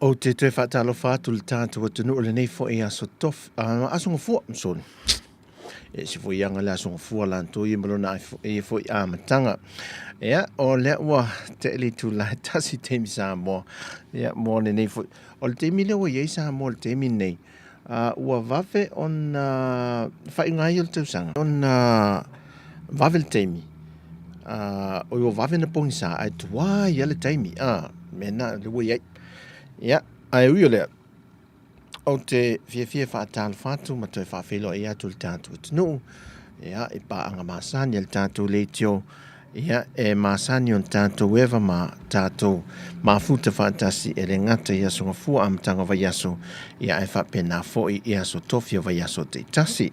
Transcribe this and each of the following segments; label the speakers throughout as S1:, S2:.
S1: Ou te toe faatalofa atu i le tatou atunuu i lenei foi aso tof, aso gafua, sorry. E se foi anga le aso gafua latou ia ma lona ia foi amataga. Ia, o lea ua tele le itula e tasi taimi Samoa. Ia, mo lenei foi. O le taimi lea ua i ai Samoa i le taimi lenei, ua vave ona faaiuga ai o le tausaga. Ona vave le taimi, oi ua vave ona pogisa ae tuai lava le taimi, mea lena lea ua i ai. Ia, ae ui o lea, ou te fiafia e faatalofa atu ma toe faafeiloai atu i le tatou atunuu, ia, i paaga masani a le tatou leitio, ia, e masani ona tatou eva ma tatou mafuta faatasi e le gata i Aso Gafua amataga o vaiaso, ia, ae faapena foi i aso tofi o vaiaso taitasi.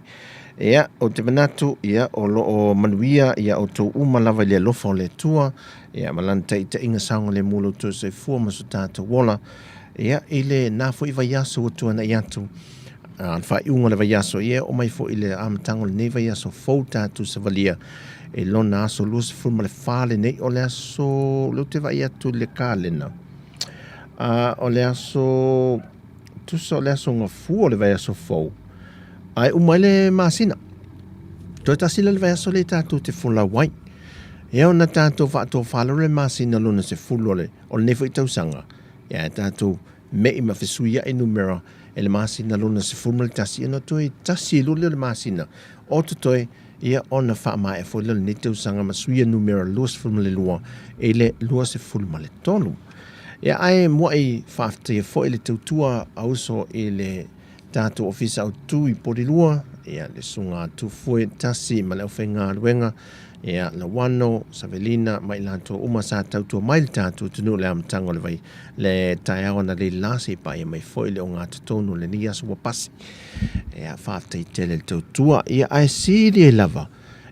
S1: Ia, ou te manatu, ia, o lo o manuia ia outou uma lava i le alofa o le Atua, ia, ma Lana taitaiga saogalemu o lo outou soifua ma so tatou ola, ia, i lena foi vaiaso ua tuanai atu, a, le faaiuga o le vaiaso, ia, e oo mai foi i le amataga o lenei vaiaso fou tatou savalia, i lona aso 24 lenei, o le aso, o lea ou te vaai atu i le kalena, a, o le aso, tusa o le aso Gafua o le vaiaso fou, ae uma ai le masina. Toe tasi la le vaiaso lea tatou te folau ai. Ia ona tatou faatofala le masina lona 10 o le o lenei foi tausaga, ia ae tatou me'i ma fesuia'i numera e le masina lona 11, ona toe tasi loa lea o le masina o totoe, ia ona faamaea foi lea o lenei tausaga ma suia numera 22 i le 23. Ia ae mua'i faafetaia foi le tautua a uso i le tatou Ofisa Autu i Porirua, ia le Susuga a Tufue Tasi ma le aufaigaluega, ia Lawano, Savelina ma i latou uma sa tautua mai le tatou atunuu i le amataga o le vai le taeao analeila se i paia mai foi le ogatotonu o lenei aso ua pasi. Ia faafetai tele le tautua. Ia ae sili ai lava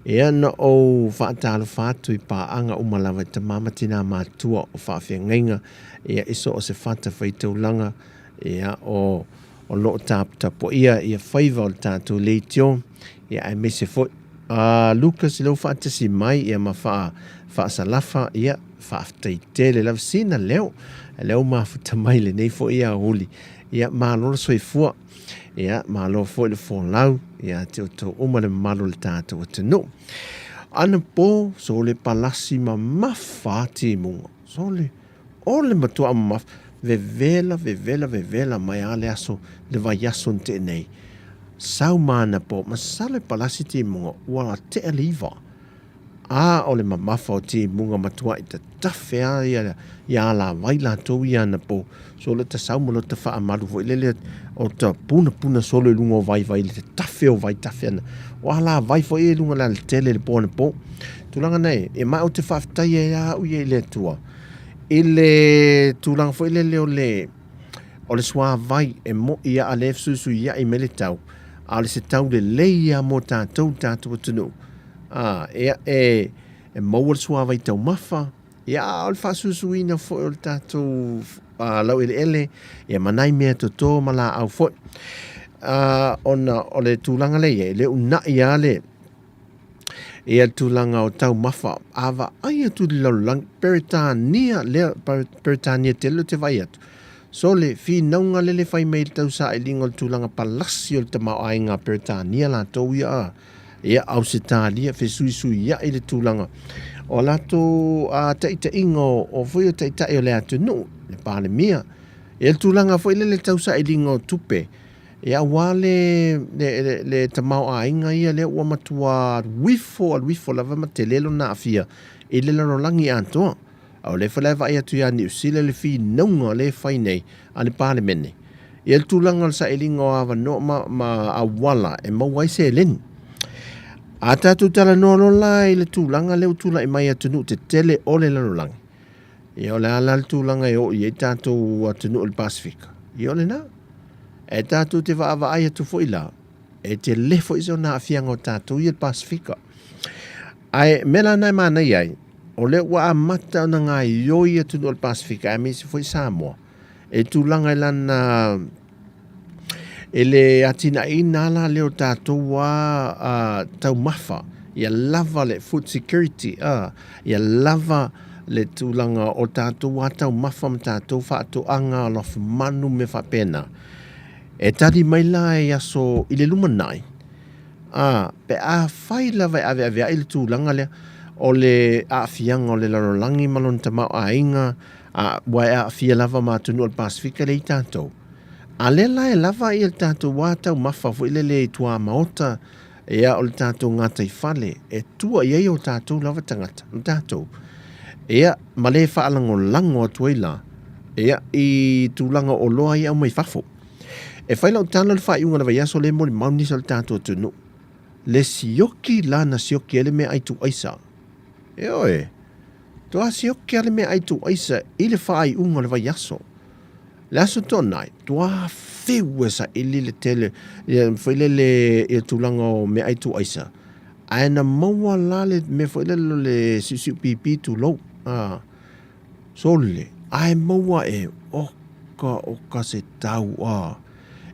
S1: ia na ou faatalofa atu i paaga uma lava i tama ma tina matutua o faafeagaiga ia i so o se fatafaitaulaga ia o. o lo o taputapuaia ia faiva o le tatou leitio, ia aemaise foi a Lucas i lou faatasi mai ia ma faa faasalafa, ia faafetai tele lava sina leo lea ua mafuta mai lenei foi aoauli. Ia malo le soifua, ia malo foi le folau ia te outou uma le mamalu o le tatou atunuu. Anapo sole palasi mamafa timuga sole o le matua mamafa vevela vevela vevela mai a le aso le vaiaso na tea nei. Sau ma anapo masalo e palasi timuga ua tea le 9. A o le mamafa o timuga matuai tatafe a ia ia alavai latou ia anapo solo ta sau ma lota faamalu foi lele o ta punapuna solo i luga o vaivai le tatafe o vaitafe ana o alavai foi i luga o le alatele le po anapo. Tulaga na e, e ma ou te faafetai ai lava au ia i le Atua i le tulaga foi lele o le o le suavai e mo'i a lea e fesuisuia'i mai le tau, a o le se tau lelei ia mo tatou le tatou atunuu. A, ia, e, e maua le suavai taumafa, ia, a o le faasuisuina foi o le tatou laueleele, ia, ma nai mea toto ma laau foi. A, ona o le tulaga lea e i ai, lea una'i lava le, ia le tulaga o taumafa, a vaai atu i le lalolagi, Peretania, lea, Peretania tele ou te vaai atu, sole, finauga lele fai mai i le tausailiga o le tulaga palasi o le tamaoaiga a Peretania latou ia, a, ia Ausetalia, fesuisuiai le tulaga o a latou taitaiga o foi o taitai o le atunuu, le Palemia. Ia le tulaga foi lele tausailiga o tupe, ia aua le, le, le, le tamaoaiga ia lea ua matua alu ifo, alu ifo lava ma tele lona aafia i le lalolagi atoa. A o lea foi la e vaai atu ia Niu Sila le finauga lea e fai nei a le Palemene i le tulaga o le sailiga o avanoa ma, ma auala e maua ai seleni. A tatou talanoa loa la i le tulaga lea ua tulai mai i atunuu tetele o le lalolagi, ia o le a la le tulaga e oo i ai tatou atunuu o le Pasefika? Ia o lena. E tatou te vaavaai atu foi la, e tele foi sona aafiaga o tatou ia i le Pasefika. Ae mea la na e manaia ai, o lea ua amata ona gaoioi atunuu o le Pasefika aemaise foi Samoa e tulaga i lana i le atinaeina la lea o tatou a taumafa ia lava le food security a ia lava le tulaga o tatou a taumafa ma tatou faatoaga lafumanu mea faapena. E tali mai la i aso i le lumanai A, pe afai lava e aveaveai le tulaga lea o le aafiaga o le lalolagi ma lona tamaoaiga, a, ua e aafia lava ma atunuu o le Pasefika lea i tatou. A lea la e lava ia le tatou wā taumafa foi lele i tuamaota, ia o le tatou gataifale e tua i ai o tatou lava tagata, ma tatou. Ia, ma le faalagolago atu ai la, ia, i tulaga o oloa ia e aumai fafo. E fai lau tala i le faaiuga o le vaiaso lea e molimau nisi o le tatou atunuu. Le sioki la na sioki ai le meaai tuuaisa. Ioe, toa sioki lava le meaai tuuaisa i le faaiuga o le vaiaso. Le Aso Toonai, toa fiu e saili le tele, ia foi lele i le tulaga o meaai tuuaisa. Ae na maua la le mea foi lele o le siusiu pipi tulou. Ah. Sole, ae maua e, oka, oka se tau, a.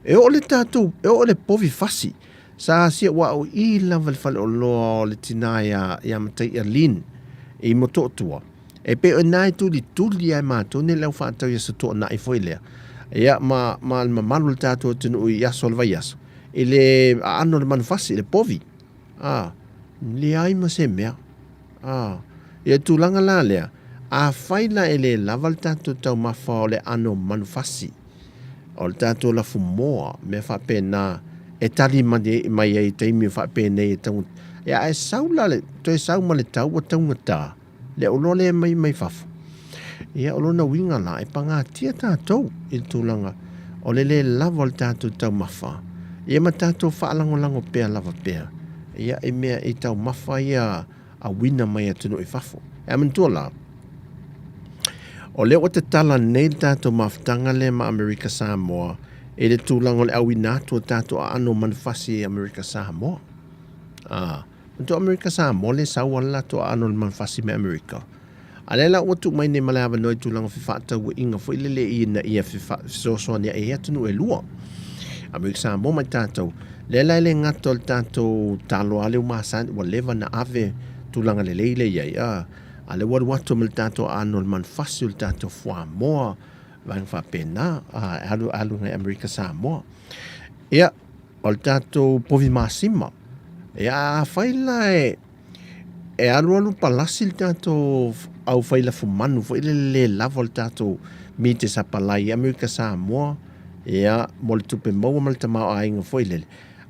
S1: E oo le tatou, e oo le povi fasi, sa asia ua au i lava le faleoloa o le tina ia, ia Mataia Lin, i Motootua. E pei o ina e tulituli ai matou nei le au faatau i Aso Toonai foi lea, ia, ma, ma le mamalu o le tatou atunuu i aso o le vaiaso, i le aano o le manufasi, le povi, a, leai ma se mea. A, ia le tulaga la lea, afai la e le lava le tatou taumafa o le aano manufasi, o le tatou lafumoa, mea faapena, e tali mai ai i taimi faapenei e taugata, ia ae sau la le, toe sau ma le tau ua taugata, le oloa lea e aumai mai fafo. Ia o lona uiga la, e pagatia tatou i le tulaga o le le lava o le tatou taumafa, ia ma tatou faalagolago pea lava pea, ia i mea i taumafa ia auina mai atunuu i fafo. E manatua la, o lea ua tatala nei le tatou mafutaga lea ma Amerika Samoa i le tulaga o le auina atu o tatou aano manufasi i Amerika Samoa. Ah, manatua Amerika Samoa lea sau ala latou aano manufasi mai Amerika. A lea la ua tuu mai nei ma le avanoa i tulaga fefaatauaiga foi lele ina ia fesoasoani ai atunuu e lua. Amerika Samoa ma i tatou. Lea la e le gata o le tatou talo lava lea ua masani ua leva ona ave tulaga lelei lea i ai, a, a lea ua alu atu ma le tatou aano o le manufasi o le tatou fuamoa, vaega faapena, a, e alu alu agai Amerika Samoa. Ia, o le tatou povi masima, ia afai la e e alualu palasi le tatou aufai lafumanu foi lele le lava o le tatou meat supply i Amerika Samoa, ia, mo le tupe maua ma le tamaoaiga foi lele,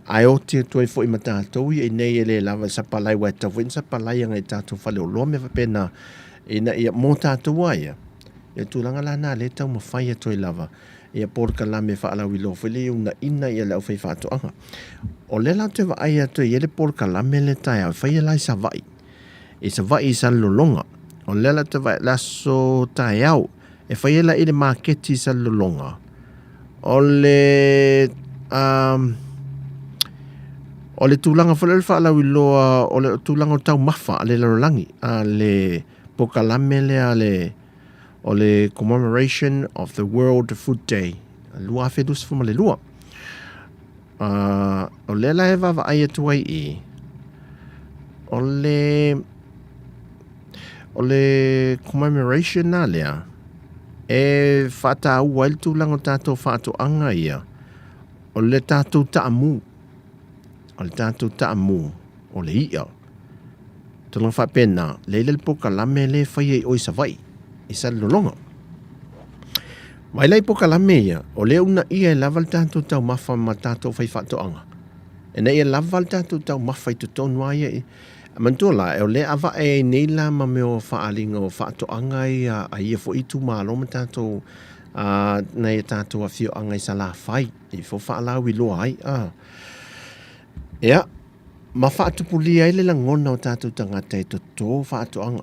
S1: ae oti atu ai foi ma tatou ia i inei e le lava le supply, aua e tatau foi ona supply agai i tatou faleoloa ma mea faapena, ina ia mo tatou lava ia, ia tulaga la na lea e taumafai atu ai lava ia polokalame faalauiloa foi lea ia uunaina ia le aufaifaatoaga. O lea la ou te vaai atu e i ai le polokalame lea taeao e faia la i Savaii, i Savaii i Salelologa. O lea la ou te vaai, le aso taeao e faia la i le maketi i Salelologa. O le um, o le tulaga foi lea o le faalauiloa o le tulaga o taumafa a le lalolagi, a le polokalame lea a le o le Commemoration of the World Food Day 2022. O lea la e vaavaai atu ai i o le o le commemoration na lea e faataua ai le tulaga o tatou faatoaga ia o le tatou taamu o le tatou taamu o le i'a Tulaga faapena, lea i le polokalame lea e faia i o i Savaii, i Salelologa. Vaai la i polokalame ia, o lea e uunaia e lava le tatou taumafa ma tatou faifaatoaga, ina ia lava le tatou taumafa i totonu lava ia. Manatua la, o lea e avae ai nei la ma mea o faaaliga o faatoaga ia a ia foi itumalo ma tatou, nai a tatou afioaga i Salafai, i fo faalauiloa ai. Ia, ma faatupulia ai le lagona o tatou tagata e toto faatoaga.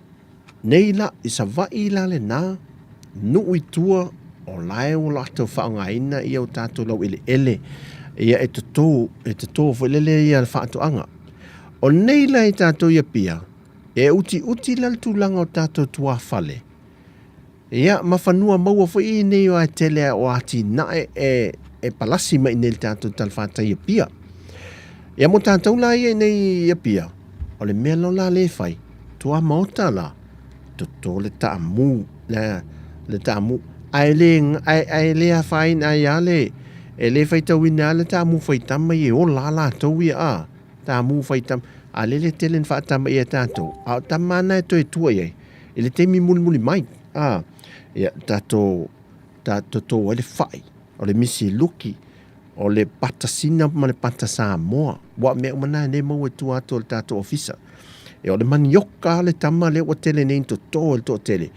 S1: Nei la, i Savaii la lena, nuu i tua, o la e ua latou faaaogaina ia o tatou laueleele, ia e toto, e toto foi lele ia faatoaga. O nei la i tatou i Apia, e utiuti la le tulaga o tatou tuafale, Ia, ma fanua maua foi nei o ae tele o atinae e, e palasi mai nei le tatou talafatai i Apia. Ia mo tatou la ia nei i Apia, o le mea lo la le fai, tua maota la, toto le taamu, le, le taamu, ae le, ae, ae le afaina ai a le, e le faitauina a le taamu faitama i e ola a latou ia a, taamu faitama, a lele tele na faatama ia tatou, a o tama na e toe tua i ai, I le taimi mulimuli mai, a, ia, tatou, ta, toto ai le fai, o le misi luki, o le pata sina ma le pata Samoa. Ua mea uma na e maua i tua atu o le tatou ofisa. E o le manioka le tama lea ua tele nei toto e le toatele.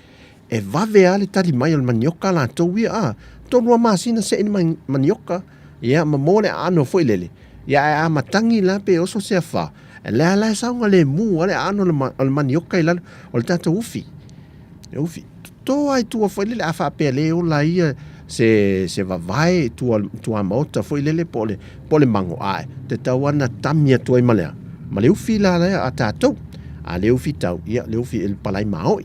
S1: E vave lava le tali mai o le manioka latou ia, a, 3 masina see le manioka, ia, ma maua le aano foi lele. Ia ae a matagi la pe oso se afa, lea la e saogalemu a le aano o le manioka i lalo o le tatou ufi. E ufi. Toto lava i tua foi lele, a faapea le ola ia se, se vavae i tua, tuamaota foi lele po o le, po o le mago, ae tatau lava ona tami atu ai ma le a? Ma le ufi la lea a tatou. A le ufi tau, ia le ufi i le palai maoi.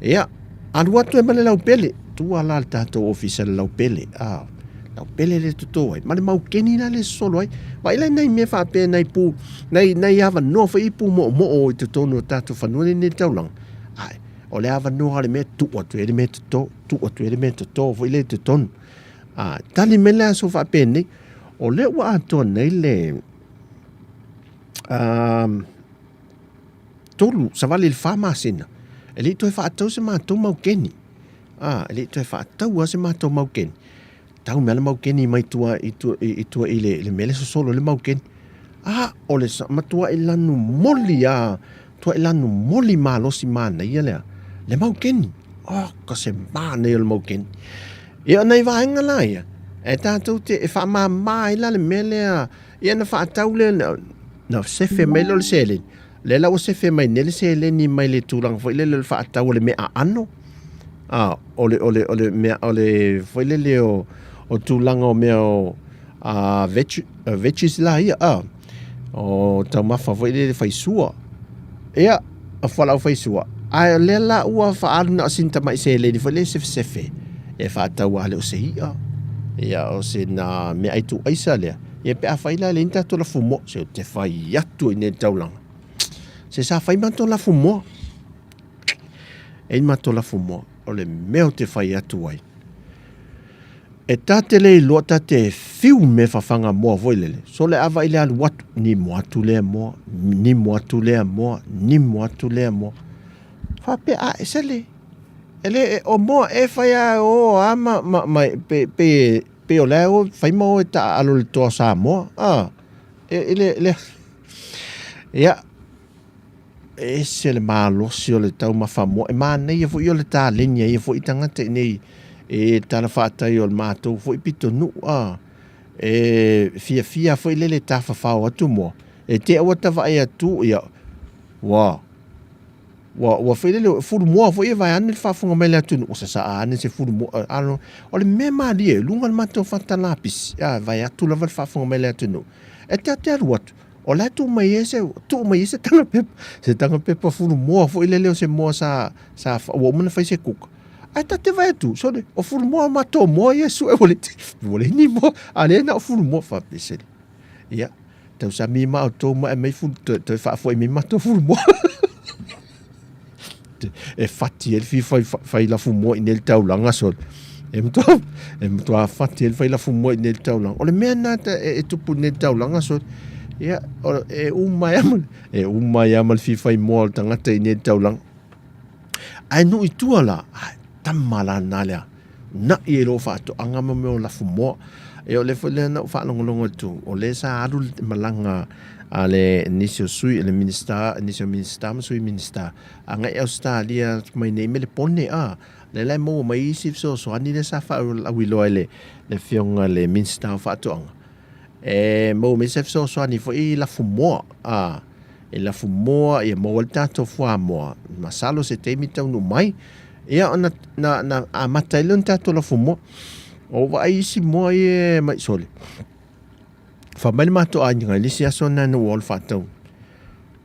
S1: Ia, alu atu ai ma le laupele, tua la le tatou ofisa i le laupele, a, laupele le toto ai, ma le maukeni la le sosolo ai. Vaai la i nai mea faapea, nai pu, nai, nai avanoa foi i pu moomoo i totonu o tatou fanua nei i le taulaga. Ae, o le avanoa o le mea, tuu atu ai le mea toto, tuu atu ai le mea toto foi lea i totonu. A, tali mai le aso faapenei, o lea ua atoa nei le, um, 3, savali i le 4 masina, e le i toe faatau se matou maukeni. A, e le i toe faatau lava se matou maukeni. Tau mai le maukeni mai tua i tua i, tua i le, le mea le sosolo le maukeni. A, o le matuai lanu moli a, tuai lanu moli malosi manaia lea. Le maukeni. Oh, ka se manaia o le maukeni. Ia, o nai vaega la ia, e tatou te, e faamama ai la le mea lea, Ia na faatau lea na, na sefe mai lea o le seleni. Lea la ua sefe mai nei le seleni mai le tulaga foi lele o le faatau o le mea aano. A, o le, o le, o le mea, o le foi lele o, o tulaga o mea o a, veg, veggies la ia, a, o taumafa foi lele faisua. Ia, o fualaau faisua. Ae o lea la ua faaalu na o sina tamai seleni foi lele sefesefe e faatau lava le o se i'a. Ia, o se na meaai tuuaisa lea, ia pe afai la e leai ni tatou lafumoa, se ou te fai atu i nei le taulaga. Se sa fai matou lafumoa. E i ai matou lafumoa, o le mea ou te fai atu ai, e ta te le iloa ta te fiu me fafaga moa foi lele, so le ava i le alu atu, nimo atu lea moa, nimo atu lea moa, nimo atu lea moa. Faapea, a, e sele, E le, o moa e fai a o a ma, ma, ma pe, pe, pe o la e o fai ma o e taaalo i le toa o Samoa. A, e, e le, le, ia, e ese le malosi o le taumafa moa. E manaia foi o le taleni a ia foi tagata i nei e tala faatai o le matou foi pitonuu. A, e fiafia foi lele tafafao atu moa. E te aua ta vaai atu, ia, ua, Ua, ua foi lele, fulu moa foi e vae ane le faafofoga mai le atunuu, ua sasaa ane se fulu moa, a, o le mea malie, i luga o le matou fata lapisi, a, vae atu lava le faafofoga mai le atunuu, e ta te alu atu, o la e tuu mai ai se, tuu mai ai se taga pepa, se taga pepa fulu moa foi lele o se moa sa, sa, ua uma ona fai se kuka. Ae ta te vaai atu, sole, o fulu moa o matou moa ia e sue ua le, ua leai ni moa, a lea na o fulu moa, faapea, sole. Ia, tausami ma outou ma e mai fulu, toe, toe faafoi mai matou fulu moa. E fati ai le fia fai, fai lafu moa i nei le taulaga sole. E matua, e matua fati ai le fai lafu moa i nei le taulaga. O le mea na ta, e, e tupu i nei le taulaga sole. Ia, o, e uma ai ma, e uma ai ma le fia fai moa o le tagata i nei le taulaga. Ae nuu i tua la, ai, tama la na lea. Na'i e lou faatoaga ma mea o lafumoa. E o le foi lea na ou faalogologo atu, o lea sa alu le malaga a le nisi o sui, le Minisita, nisi o Minisita ma Sui Minisita, agai i Ausetalia mai nei me le pone, a. Lea la e maua mai isi fesoasoani lea sa faalauiloa e le Afioga i le Minisita o Faatoaga. E maua mai se fesoasoani foi i lafumoa, a, i lafumoa, ia maua ai le tatou fuamoa, masalo se taimi taunuu mai, ia ona na, na amata ai lea ona tatou lafumoa. Ua ou vaai isi moa ia e mai sole. Fai mai le matou aiga i le isi aso lena na ua o le faatau.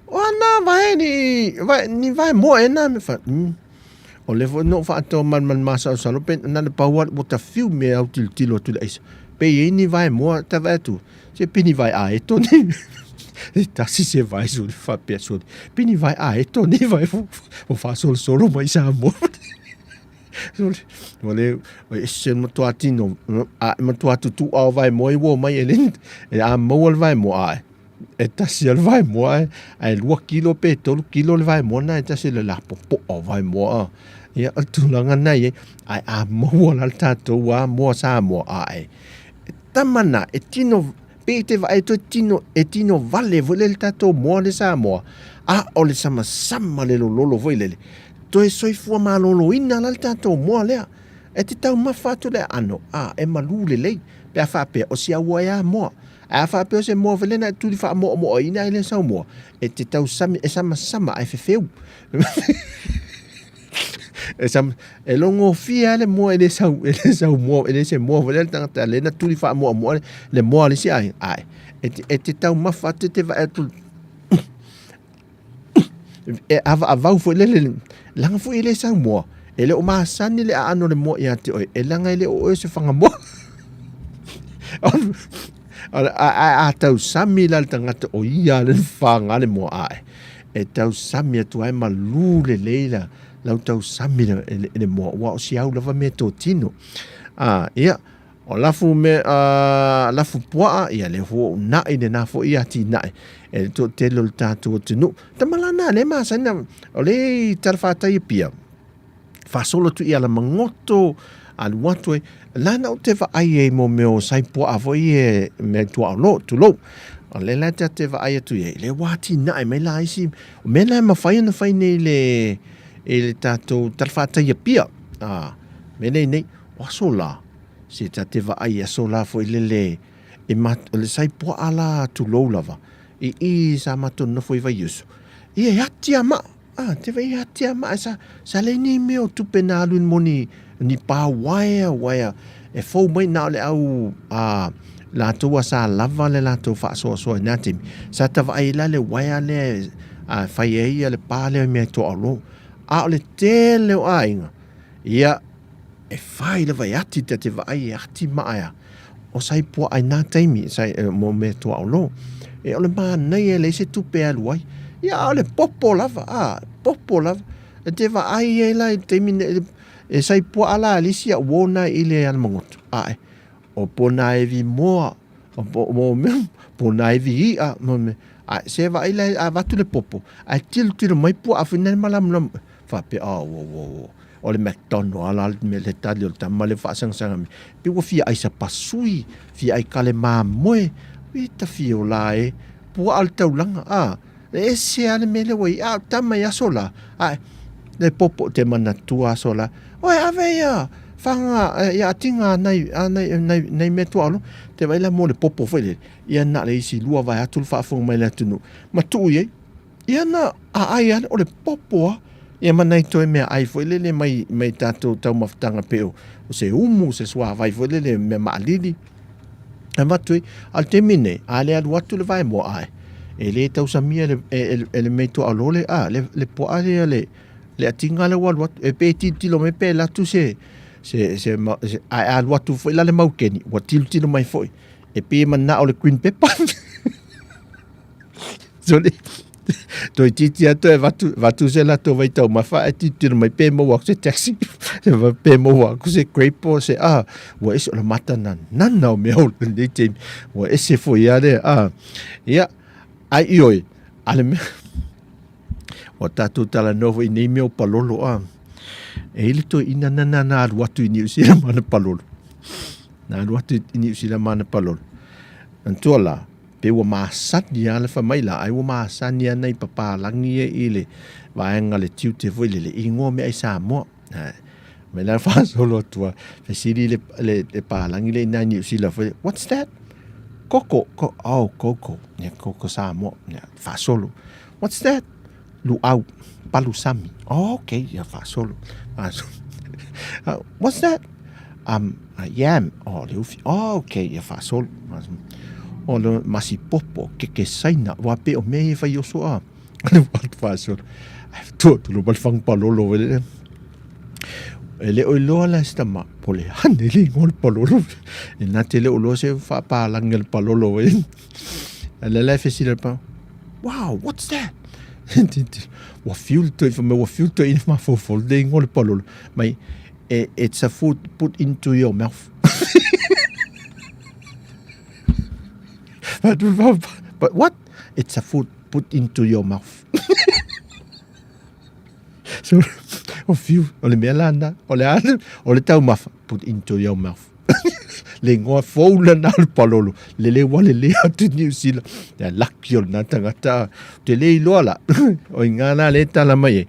S1: O ana vae ni, vae, ni vae moa e na me fa. O lea foi na ou faatau ma le masalosalo pe na le pau lava ua ta fiu me au tilotilo atu i le aisa. Pe i ai ni vae moa ta vaai atu, se pe ni vae aeto nei. E tasi se vae sole faapea sole, pe ni vae aeto nei vae ua faasolosolo mai Samoa. Sole, ua le, ua ese le matua tino, a e matua tutu'a o vae moa i uo mai e le, e a maua le vae moa, ae. E tasi a le vaemoa ae, ae 2 kilo pe 3 kilo le vaemoa na e tasi le lapopoa o vaemoa a. Ia, o le tulaga na i ai, ae a maua la le tatou a moa Samoa ae. E tama na, e tino, pe i te vaai atu e tino, e tino vale foi lele tatou moa le Samoa, a o le samasama le lololo foi lele, toe soifua maloloina la le tatou moa lea. E te taumafa atu le aano, a, e malū lelei, pe a faapea, o si aua e a moa. Ae a faapea o se moa foi lea na e tuli faamoamoaina ai le saumoa, e te tausami, e samasama ae fefeu. E, sam, e logofie lava le moa e le sau, e le saumoa, e le se moa foi lea le tagata lea na tuli faamoamoa le, le moa a le isi aiga. Ae, e te, e te taumafa atu e te vaai atu, e avaavau foi lele, leaga foi e le saumoa, e le o masani le aano o le moa ia te oe, e leaga e le o oe o se fagamoa. A, a tausami la le tagata o ia le faga le moa ae, e tausami atu ai malū lelei la, lau tausami le, le, le moa, ua o si au lava mea totino. A, ia, O lafu me, a, lafu puaa, ia le ua una'i lena foi atinae e le toatele o le tatou atunuu. Tama la na, le masani na, o le i talafatai Apia, faasolo atu i Alamagoto, alu atu ai, la na ou te vaai ai mo mea o sai puaa foi e mea tuaolo, tulou. O le la ta te vaai atu i ai, le ua atinae mai la isi, o mea na e mafai ona fai nei le, i le tatou talafatai Apia. A, mea nei nei, o aso la, Se ta te vaai i aso la foi lele e ma, o le sai puaa la tulou lava, i i sa matou nofo i Vaiusu, ia e ati a maa, a, te vai e ati a maa, sa, sa leai ni mea o tupe na alu mo ni, ni pā waea, waea, e fou mai na o le au, a, latou a sa lava le latou faasoasoa i na taimi, sa ta vaai la le waea lea, a, fai ai ia le pā lea i mea e toaolo, a o le tele o aiga, ia, E whai lava e ati ta te vaai e ati maa ea. o sai puaa i nā taimi, sai, mo mea tuaolo. E o le manaia e leai se tupe e alu ai. Ia, a o le popo lava, a, popo lava. E te vaai ai la i le taimi nei, e sai puaa la le isi au uo na i le Alamagoto. Ae, o pona evi moa, o po, mo mea, pona evi i'a, mo mea. Ae, se vaai la, a avatu le popo, ae tilotilo mai puaa foi na le malamalama. Faapea, oh, wo, wo, wo. O le McDonald a la le mea le tali o le tama le faasagasanga mai. Pe ua fia ai sapasui, fia ai kale mamoe, ui ta fia o la e, puaa le taulaga, a, e ese a le mea lea ua i, a o tama i aso la, a, le popo te manatua aso la, oe ave ia, whanga, ia atinga nai, a nai, nai, nai mea tuaolo, te vai la mo le popo foi le, ia na le isi lua vai atu le faafofoga mai le atunuu, ma tuu i ai, Ia na aai ale o le popo a. Ia ma nai toe mea ai foi lele mai mai tatou taumafataga pei o se umu se suavai foi lele mea maalili. Avatu ai, a o le taimi lenei, a le alu atu le vaemoa ae, e le tausamia e le, e, e le mea tuaolo le, a, le, le puaa lea le, le atiga lea ua alu atu, e pe tilotilo mai pe alu atu se, se, se, se ae a alu atu foi la le maukeni, ua tilotilo mai foi, e pei e manao le green pepper. Sorry. Toeitiiti lava toe avatu, avatu se latou vaitaumafa ae tilotilo mai pe maua atu se taxi, pe maua atu se grape po o se a, ua ese o le matananana o mea o lenei taimi. Ua ese foi lava lea, a. Ia, ae ioe, a le mea, ua tatou talanoa foi i nei mea o palolo, a. E i ai le toeaina nana na alu atu i Niu Sila ma ana palolo. Na alu atu i Niu Sila ma ana palolo. Manatua la, Pei ua masani lava le fai mai la, ai ua masani lava nai papalagi ia i le vaega le tiute foi lele i igoa meaai Samoa. Mai la faasolo atu lava, fesili le, le, le palagi lea i nai Niu Sila foi, what's that? Koko, ko, oh, koko, yeah, koko Samoa, yeah, faasolo. What's that? Luau, palu sami. Oh, okay, yeah, faasolo. Faasolo. What's that? Yam. Oh, le ufi. Oh, okay, yeah, faasolo. Faasolo. Oh, le masi popo, keke saina. Wa pe o mea ia whai oso a. Le faasolo. Ai, tua tu lo whang palolo wele. E le o iloa la se tama, po le hane le ingoa le palolo. E nā te le o loa se whaapalangi le palolo wele. A le la e fesili le pa, wow, what's that? Ua fiu le toi, whamea ua fiu le toi ina mafaufau le ingoa le palolo. Mai, it's a food put into your mouth. But what? It's a food put into your mouth. So, o fiu, o le mea lana, o le a, o le taumafa, put into your mouth. Le ingoa fou lana o le palolo, lele ua lele atu i Niu Sila. Ia laki o lena tagata, te le iloa la, o i ngā la le tala mai e,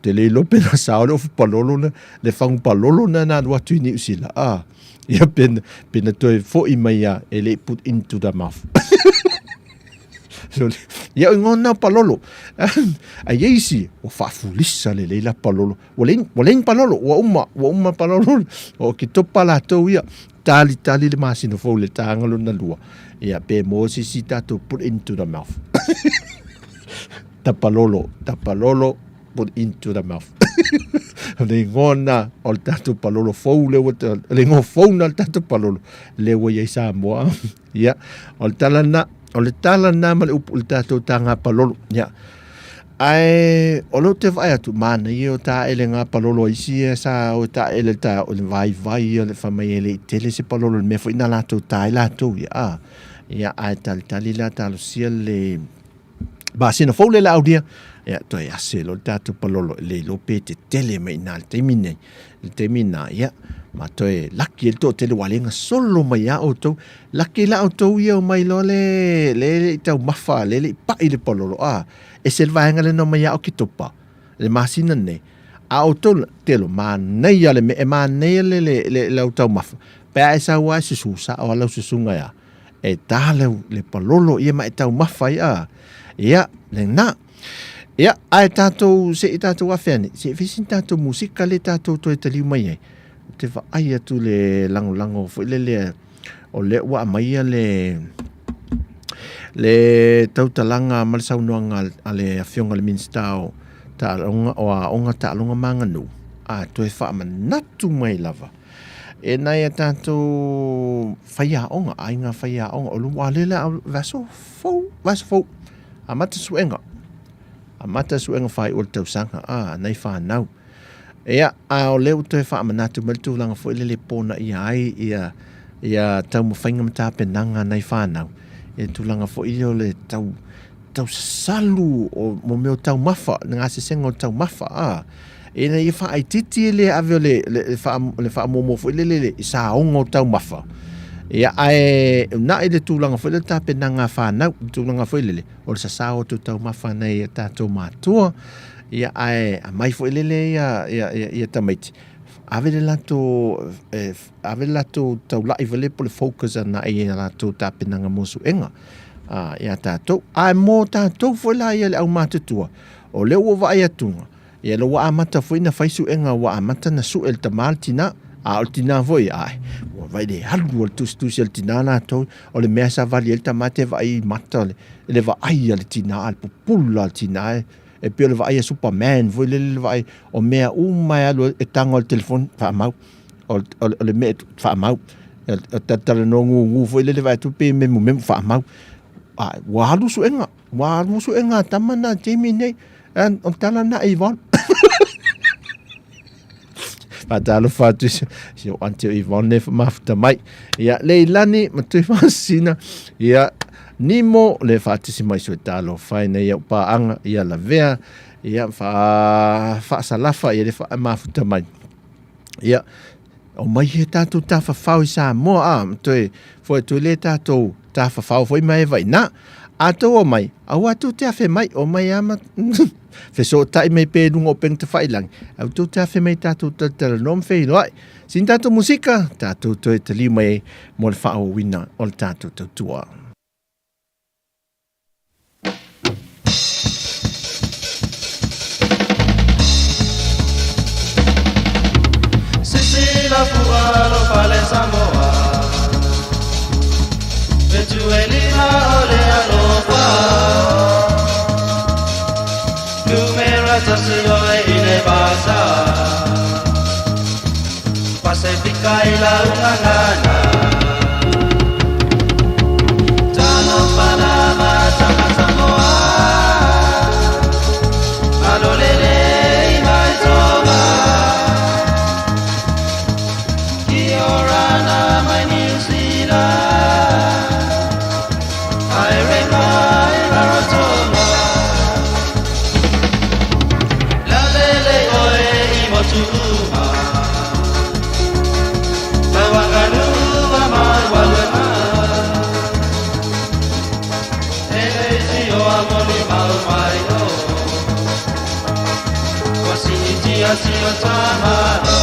S1: te le iloa pena sao le ofu palolo na, le fangu palolo na na alu atu i Niu Sila. Ah, ia pena, pena toe foi mai ia, e le put into the mouth. So, ia o ingoa na palolo. A ia isi, ua faafulisa lelei la palolo. Ua leai, ua leai ni palolo, ua uma, ua uma palolo. O Oketopa latou ia, tali tali le masina fou le taga lona lua. Ia, pe mo se isi tatou put into the mouth. Tapalolo, tapalolo, put into the mouth. O le ingoa na o le tatou palolo fou lea ua, le ingoa fou na o le tatou palolo, lea ua i ai Samoa. Ia, o le tala na, o le tala na ma le upu i le tatou tāga palolo. Ia. Ae, o lea ou te vaai atu, manaia o taele ngā palolo a isi ia sa o taele le ta, o le vaivai ia le fai mai e le i tele se palolo i le mea foi na latou tā ai latou ia. A, ia, ae talitali la talosia le masina fou lea le aulia, ia, toe ase loa le tatou palolo e le iloa pe tetele mai i ina i le taimi nei. Le taimi na, ia, ma toe laki ai le toatele ua le gasolo mai iā outou. Laki la outou ia omai loa le, le le i taumafa, le le i paʻi le palolo, a, ese le vaega lena omai iā Oketopa, le masina nei. A outou, telo, manaia le mea, e manaia le, le, le, lau taumafa, pe a e sau lava e susu sao lava lau susuga iā, e tā le, le palolo ia ma e taumafa ai, a, ia, lena. Ia, ae tatou, se i tatou afe ane, se i fai sina tatou musika lea tatou toe taliu mai ai. Ou te vaai atu le lagolago foi lele o lea ua aumaia le le tautalaga ma le saunoaga a le Afioga i le Minisita o Taaloga, o Aoga, Taaloga ma Aganuu, a toe faamanatu mai lava. E nai a tātou whaiaonga, aiga whaiaonga, o lua lele a vaso fou, vaso fou, a mata suenga, a mata suenga whai o le tausaga, a nai whanau. Ia, a o lea ua toe faamanatu mai le tulaga foi lele e pona ia ai ia ia taumafaiga ma tapenaga a nai fanau i le tulaga foi lea o le tau tausasalu o mo mea o taumafa, le gasesega o taumafa, a ina ia faaitiiti e le ave o le le faa le faamuamua foi lele i saoga o taumafa. Ia ae una'i le tulaga foi lele tapenaga a fanau, le tulaga foi lele o le sasao atu o taumafa a nai a tatou matua. Ia ae aumai foi lele ia ia ia tamaiti ave le latou e ave le latou taula'i foi lele po o le focus agai i a latou tapenaga mo suega a ia tatou. Ae mo tatou foi la ia le aumatutua, o lea ua vaai atuga, ia lea ua amata foi ona fai suega, ua amata ona sue le tama le tina, a o le tina foi, ae ua vaai le alu a le tusitusi a le tina latou, o le mea savali ai le tama te vaai i mata o le vaai a le tina, le pupula a le tina e e pei o le vaai a Superman foi lele le vaai o mea uma e alu e tago i le telefoni faamau o le mea faamau o talatalanoa gugu foi lele vaai atu pei e memumemu faamau a ua alu suega ua alu suega a tama na taimi nei o tala na Yvonne faatalofa atu si ou aunty o Yvonne e mafuta mai ia Leilani ma Tuimasina ia Nimo le faatisi mai sui talofa ina ia paaga ia lavea ia faasalafa ia le mafuta mai ia o mai he tātou tafafao i Samoa a toe foi atu le tātou tafafao foi mai e vaina a tou o mai aua tou te afe mai o mai ama fesootai mai pe luga o upega tafailagi aua tou te afe mai tatou talatalanoa ma feiloai sina tatou musika tatou toe taliu mai ai mo le faaauauina o le tatou tautua.
S2: Sisi la fua alofa le Samoa Fetu e lima o le alofa Numera tasi oe i le vasa Pasifika i la ungangana Talofa lava tama Samoa Malo lelei mai Tonga Kia orana mai New Zealand Haere mai Rarotonga Lavele oe i motu uma Mai Wanganua mai Waluena E leisi o amoni mau mai o Ua siitia si o tamalo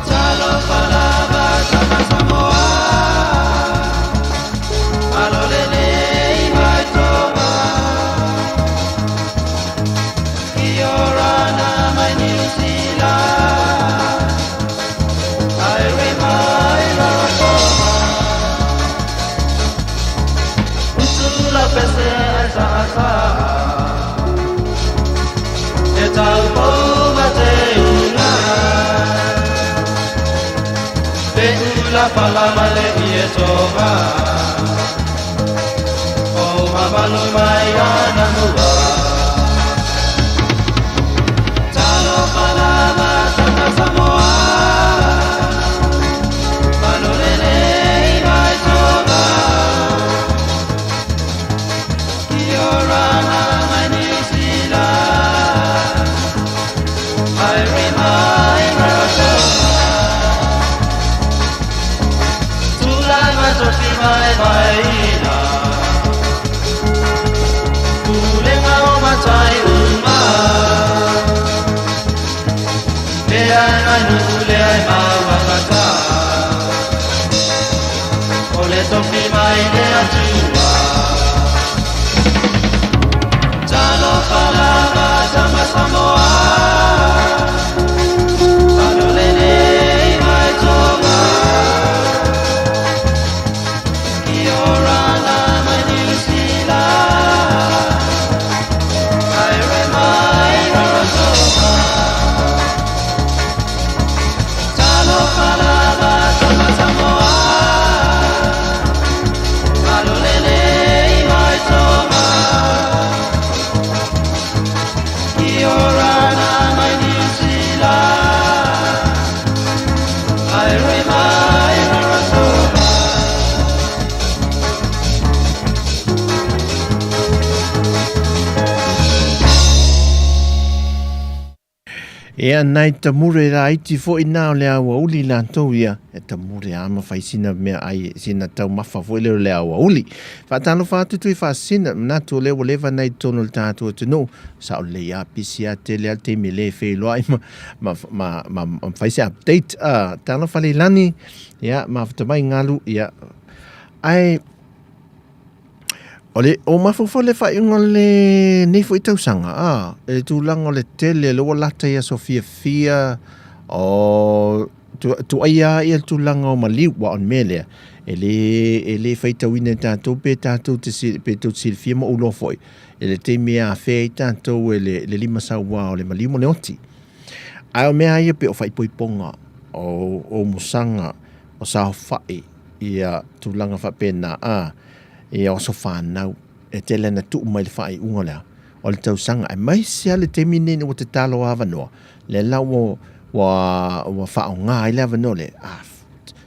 S2: Talofa lava tama Samoa Malo lelei mai Tonga Kia orana mai New Zealand Haere mai Rarotonga Utu la pese ai sa'asa'a E taupou ma te unga Pe ula pala ma le ie tonga O mamalu mai ana mua Talofa lava tama Samoa Malo lelei mai Tonga Kia orana mai New Zealand Haere mai Rarotonga Tulai mai tofi mai vaeina Pulega o matai uma Le ai mai nuu le ai mauagata O le tofi mai le Atua.
S1: Ia nai tamure laiti foi na o le aoauli latou ia, e tamure a ma fai sina mea ai sina taumafa foi lea o le aoauli. Faatalofa atu tui faasina, manatu o lea ua leva nai totonu o le tatou atunuu, sao lelei a pisi a tele a le taimi e le feiloai ma, ma, ma, ma, ma fai se update. Talofa Leilani, ia mafuta mai galu, ia. Ae, O le o mafaufau le faaiuga o lenei foi tausaga, a, i le tulaga o le tele, lea ua lata i aso fiafia, o tuaia lava le tulaga o maliu, aua o le mea lea, e le, e le faitauina e tatou pe tatou te pe tou te silafia ma ou iloa foi, i le taimi e afea ai tatou e le limasaua o le maliu ma le oti. Ae o mea lava ia pei o faaipoipoga, o umusaga, o saofai, ia tulaga faapena, a, ia o aso fanau, e tele ana tuu mai le faaiuga lea o le tausaga, aemaise lava le taimi lenei ina ua tatalo avanoa, lea la ua, ua, ua faaaoga ai le avanoa lea, a,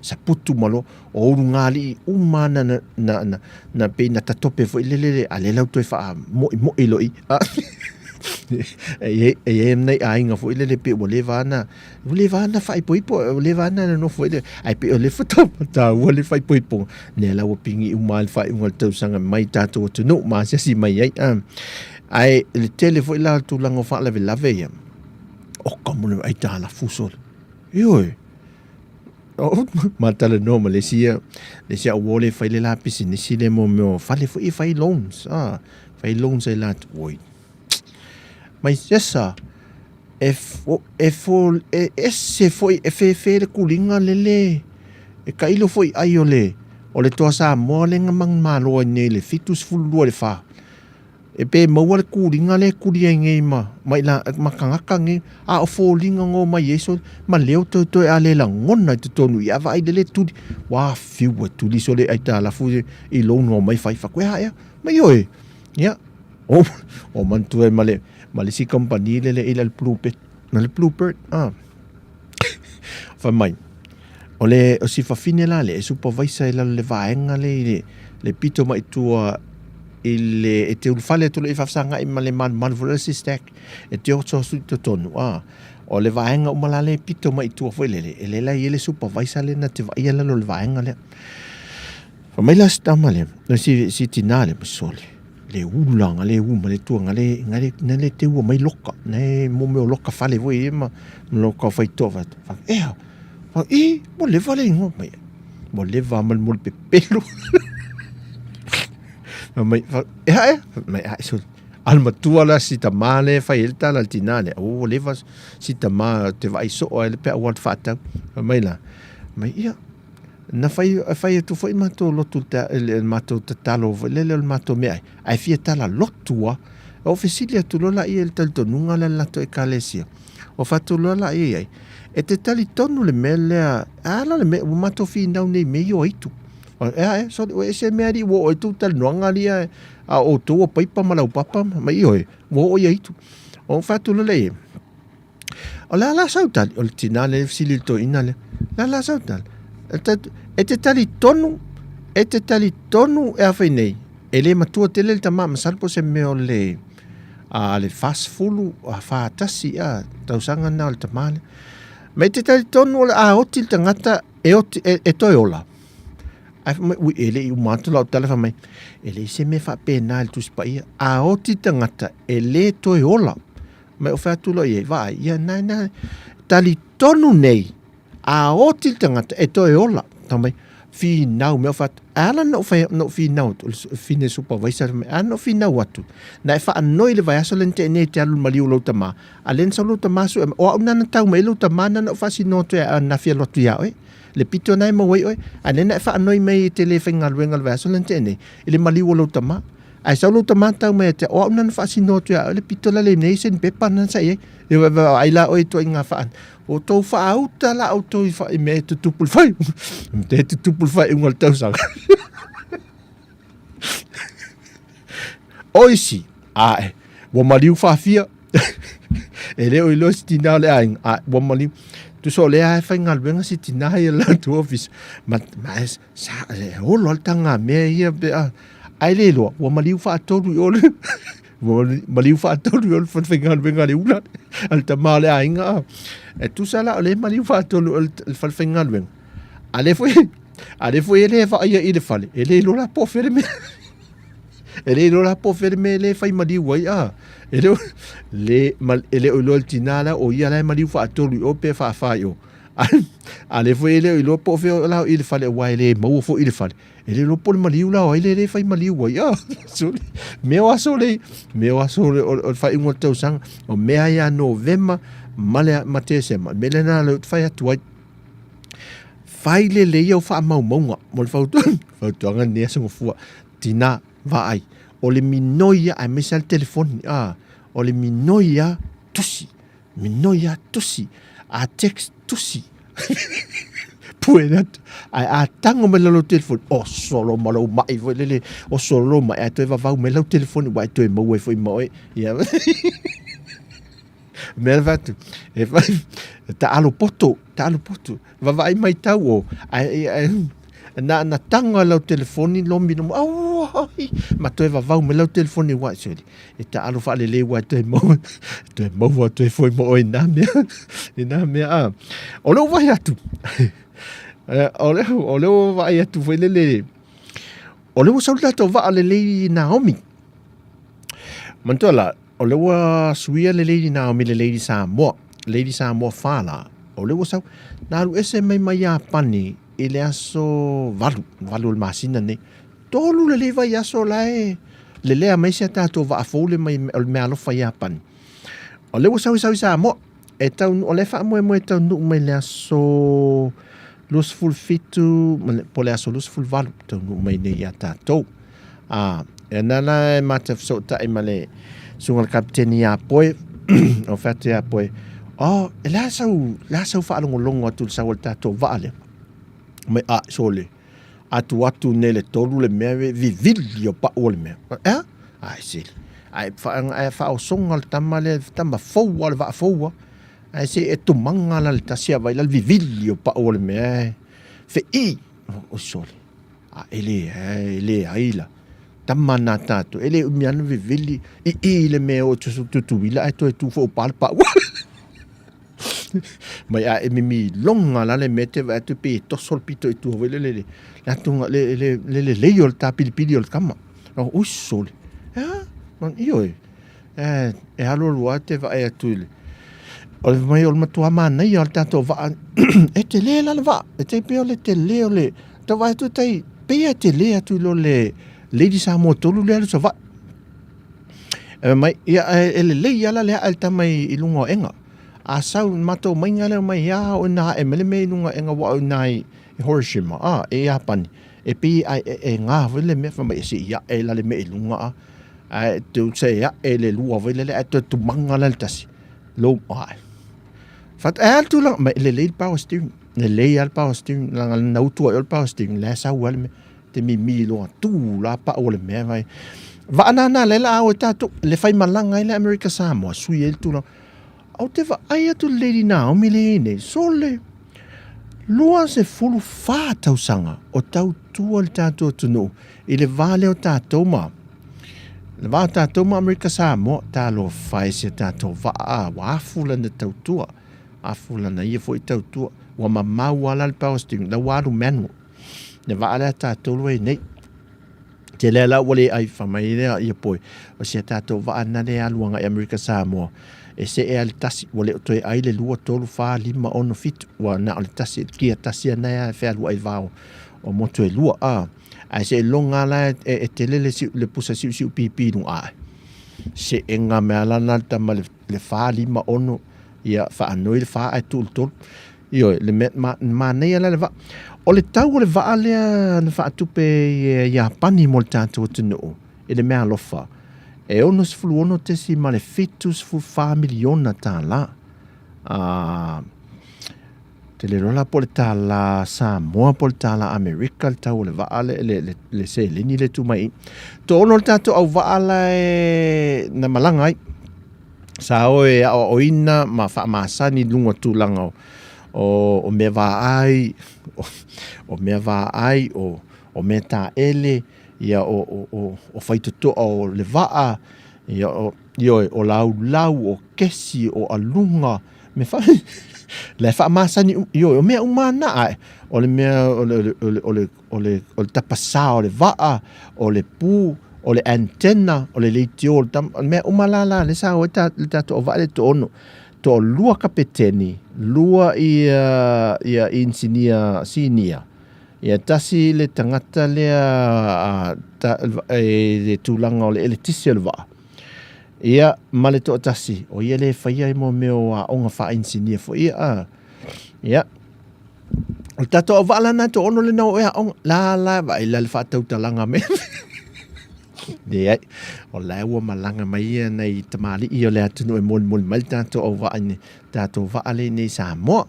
S1: saputu ma loa, o ulugalii uma na, na, na, na, na pei na tatope foi lele, a lea la ua toe faamoimoi loa i, a, e i ai nai aiga foi lele pei ua leva lava na, Ua leva lava na faaipoipo, ua leva lava na nofo ai le, ae pei o lea faatoa taua le faaipoipoga, lea la ua pigi uma lava le faaiuga o le tausaga mai tatou atunuu ma asiasi mai ai. Ae le tele foi la o le tulaga o faalavelave ia, oka mo le aitalafu sole. Ioe, ma talanoa ma le isi ia, le isi au uo lea e fai le la pisinisi lea mo mea o fale foi e fai loans, fai loans ai latou, oi, mai sesa, E e ese foi, e fefe le kuliga lele, e tailo foi i ai o le, o le Toa Samoa lea na manumalo ai nei i le 72 i le 4. E pe maua le kuliga lea e kuli ai nei ma, ma, ila, ma tagata nei, a o foliga na omai ai sole, ma leo toetoe a le lagona i totonu i a vaai lele tuli, ua fiu e tuli sole aitalafu i loan na omai fai, fai atu, e a ea, ma ioe, ia, O, o manatua ai ma le, ma le isi kamupani lele i le Blue Bird, ma le Blue Bird, ah. Fai mai, o le, o si fafine la le, e supervisor i lalo le vaega le i le, le pito mai tua i le, e te ulufale atu le i faafesagai ma le malumalu foi le si stack, e te oso atu i totonu, ah. O le vaega uma la le pito mai tua foi lele, e le la i ai le supervisor le na te vaaia lalo le vaega lea. Fai mai la si tama lea, si, si tinā lea, sole, le ula nga le u ma le tua nga le, nga le, nga le te ua mai loka, ne mo mea o loka fale foi e ma, ma loka o faitoa fa, fa, ea, fa, i, mo leva le ingoa mai, mo leva ma le mo le pepelo. Fai mai, fa, ea, ea, fai mai, ai, sole, a le matua la si tamā le fai ai le tala a le tinā lea, ua leva si tamā te vaai soo ai le peau o le faatau. Fai mai la, mai, ia, Na fai, fai atu foi matou lotu i le matou tatalo foi lele o le matou meaai, ae fia tala lotu lava. Ou fesili atu loa laia i le talitonuga lea a le latou Ekalesia. Ua fai atu loa laia i ai, E te talitonu le mea lea, a la le mea, ua matou finau nei i mea ia o aitu. E a e, sorry, ua ese mea alii ua oo ai tou talanoaga alii ae, a o outou o paipa ma laupapa, ma ioe, ua oo i aitu. Ou fai atu loa lea i ai, O le a la sau tali? O le tinā lea e fesili i le toeaina lea. O le a la sau tali? E te talitonu, e te talitonu e a fai nei, e le matua tele le tama, masalo po o se mea o le, a, le 40, a, 41, a, tausaga na o le tama lea. Ma e te talitonu o le a oti le tagata e, oti, e, e toe ola. Ae fai mai, ui, e le i uma atu lau tala, fai mai, e leai se mea faapena i le Tusi Paia. A oti le tagata, e le toe ola. Mai o fai atu loa i ai, vaai, ia nai nai, talitonu nei, a oti le tagata e toe ola. Tau mai, finau mea o fai atu, e ala na ou fai, na ou finau atu, o le fine supervisor, fai mai, a na ou finau atu, na e faanoi le vaiaso lea na tea nei e te alu i le maliu o lou tama, a lea na sau lou tama sue mai, o au na na tau mai ai lou tama na na ou faasino atu ai na fia alu atu ia oe, le pito na e maua ai oe, a lea na e faanoi mai e te le faigaluega le vaiaso lea na tea nei, i le maliu o lou tama. Ae sau lou tama tau mai ia te au, o au na na faasino atu ia oe le pito la le nei se ni pepa na sa i ai. E vaai la oe i ituaiga faa, o tou faauta la outou i i mea e tutupu le fai. Te tutupu le faaiuga o le tausaga. O isi, ae, ua maliu faafia. E le o iloa si tina o le aiga, a ua maliu. Tusa o lea e faigaluega si tina ia le latou ofisa. Ma, ma e, sa, e olo lava le tagamea ia pe a, ae le iloa, ua maliu faatolu i o le Maliu faatolu i o le falefaigaluega a le ula a le tama o le aiga a. E tusa la o le maliu faatolu o le falefaigaluega. A le foi a le foi e le vaaia i le fale, e le iloa la po o fea le mea. E le iloa la po o fea le mea le fai maliu ai a. E le le e le o iloa e le tinā la o ia la e maliu faatolu i o pe faafa i o. A lea foi e le o iloa po o fea la o i le fale aua e le maua foi i le fale. E le iloa po o le maliu la o ai lea e fai maliu ai. Ah, sole. Mea o aso le, mea o aso o le faaiuga o le tausaga. O mea ia Novema ma le ma Tesema. Mea lena lea ou te fai atu ai. Fai lelei au faamaumauga mo le fautuaga, fautuaga lenei aso Gafua. Tina, vaai, o le minoi ia aemaise lava le telefoni. Ah, o le minoi ia tusi. Minoi a tusi, a text tusi. Pue le atu. Ae a tango mai lalo telefoni, o solo ma lou mai foi lele, o solo lou mai, ae toe vavau mai lau telefoni, ua e toe maua ai foi ma oe. Ia. Mea le fatu, e fai, taalo poto, taalo poto. Vavaai mai tau o, ae, ae, na, na tango lau telefoni lomi lomi, auai, ma toe vavau mai lau telefoni ua soli. E taalo faalelei ua toe maua, toe maua toe foi mo oe i nā mea, i nā mea a. O lea ua vaai atu, o lea, o lea ua vaai atu foi lele, o lea ua sau le tatou vaa le Lady Naomi. Manatua la, o lea ua suia le Lady Naomi le Lady Samoa, Lady Samoa 4 la, o lea ua sau, na alu ese mai mai Iapani i le aso 8, 8 o le masina nei. Tolu lelei vaiaso la e lelea mai si a tatou vaa fou le mai o le meaalofa Iapani. O lea ua sau i sau i Samoa, e taunuu, o lea e faamoemoe e taunuu mai le aso 27 po o le aso 28 taunuu mai nei ia tatou. A, e na la e mata fesootai ma le susuga i le kapiteni ia Poe, o fai atu ia Poe, oh, e le a sau, le a sau faalogologo atu i le sau o le tatou vaa lea? Mai, a, sole, atu atu nei le tolu le mea vivili o pau o le mea. E a? Ai sili. Ai faaosoga le tama lea, tama fou a le vaa fou a. Ae se e tumaga la le tasi a vai la le vivili o pau o le mea e fe'i. O sole. A e le, e le ai la. Tama nā tātou. E le umi ana vivili i i le mea o tutuila ae toe tu fo o pala pau. Mai a e mimi longa la le mea te vai atu pe toso le pito i tua foi le le le le atunga le le le le lei o le tāpilipili o le tama. O ui sole. Ea? Man ioe. E, e alualu lava te vaai atu i le o le mai o le matua manaia o le tatou vaa e tele la le vaa e tai pei o le tele o le tau vaai atu tai pei e tele atu i lo le Lady Samoa tolu lea alu Savaii e mai ia e lelei ala le ae le tama i luga o ega a sau matou maiga lea mai ia o ina ae mai le mea i luga o ega ua o ina i Hiroshima a e Iapani e pei e, e ngā foi le mea fai mai e se i ae la le mea i luga a ae te se ae le lua foi lele ae toe tumanga la le tasi lou ae fat e al tulaga mai lelei le power steering lelei lava le power steering langa na utu ai o le power steering la e sau ai le mea te mimi loa tu la pau o le mea vai vaa nānā le la au e tātou le whai malanga ai le Amerika Samoa sui ai le tulaga Ou te vaai atu i le Lady Naomi lea e i ai nei, sole, 24 tausaga o tautua le tatou atunuu i le va lea o tatou ma le va o tatou ma Amerika Samoa, talofa e si a tatou vaa, ua afu lana tautua, afu lana ia foi tautua, ua mamau lava la le power steering, la ua alu manual, le vaa lea a tatou ua i ai nei. Tele la ua le ai fa mai lea ia poe o si a tatou vaa na le alu agai Amerika Samoa e see a le tasi ua le o toe ai le lua tolu fa lima ono fitu ua na o le tasi kia tasi ana e fealuai va o motu e lua a ae se iloga la e tele le siu le pusa siusiu pipi luga ae seega mea la na le tama le fa lima ono ia faanoi le fa ae tuu le tolu Ioe, le mea manaia la le vaa. O le tau o le vaa lea na faatupe i Iapani mo le tatou atunuu i le meaalofa, e $66.74 miliona tālā. Ā, te le iloa la po o le tālā Samoa po o le tālā Amerika le tau o le vaa lea, le seleni lea e tuu mai i i. Toaono le tatou auvaa la e na malaga ai. Sa o e aoaoina ma faamasani i luga o tulaga o, o mea vaai, o, o mea vaai, o, o mea taele, ia o, o, o, o faitotoa o le vaa, Ia, o, ioe, o laulau, o kesi, o aluga, me fa la e faamasani ioe, o mea uma na ae o le mea o le o le o le o le o le tapasā o le vaa, o le pu, o le antenna, o le leitio o le tama, o le mea uma la la le sa o ta le tatou vaa le to'ono. To'alua kapeteni, lua ia ia inisinia sinia, ia tasi le tagata lea a ta, e le tulaga o le eletise o le vaa. Ia ma le toatasi, o ia le faia i mo mea o aoga faainisinia foi ia. A. Ia, o le tatou auvaa la na to'ono lena o e aoga. La la vaai la le faatautalaga me. Leai, o la ua malaga mai ia nai tamalii o le atunuu e molimoli mai le tatou auvaa i tatou vaa lea i Samoa.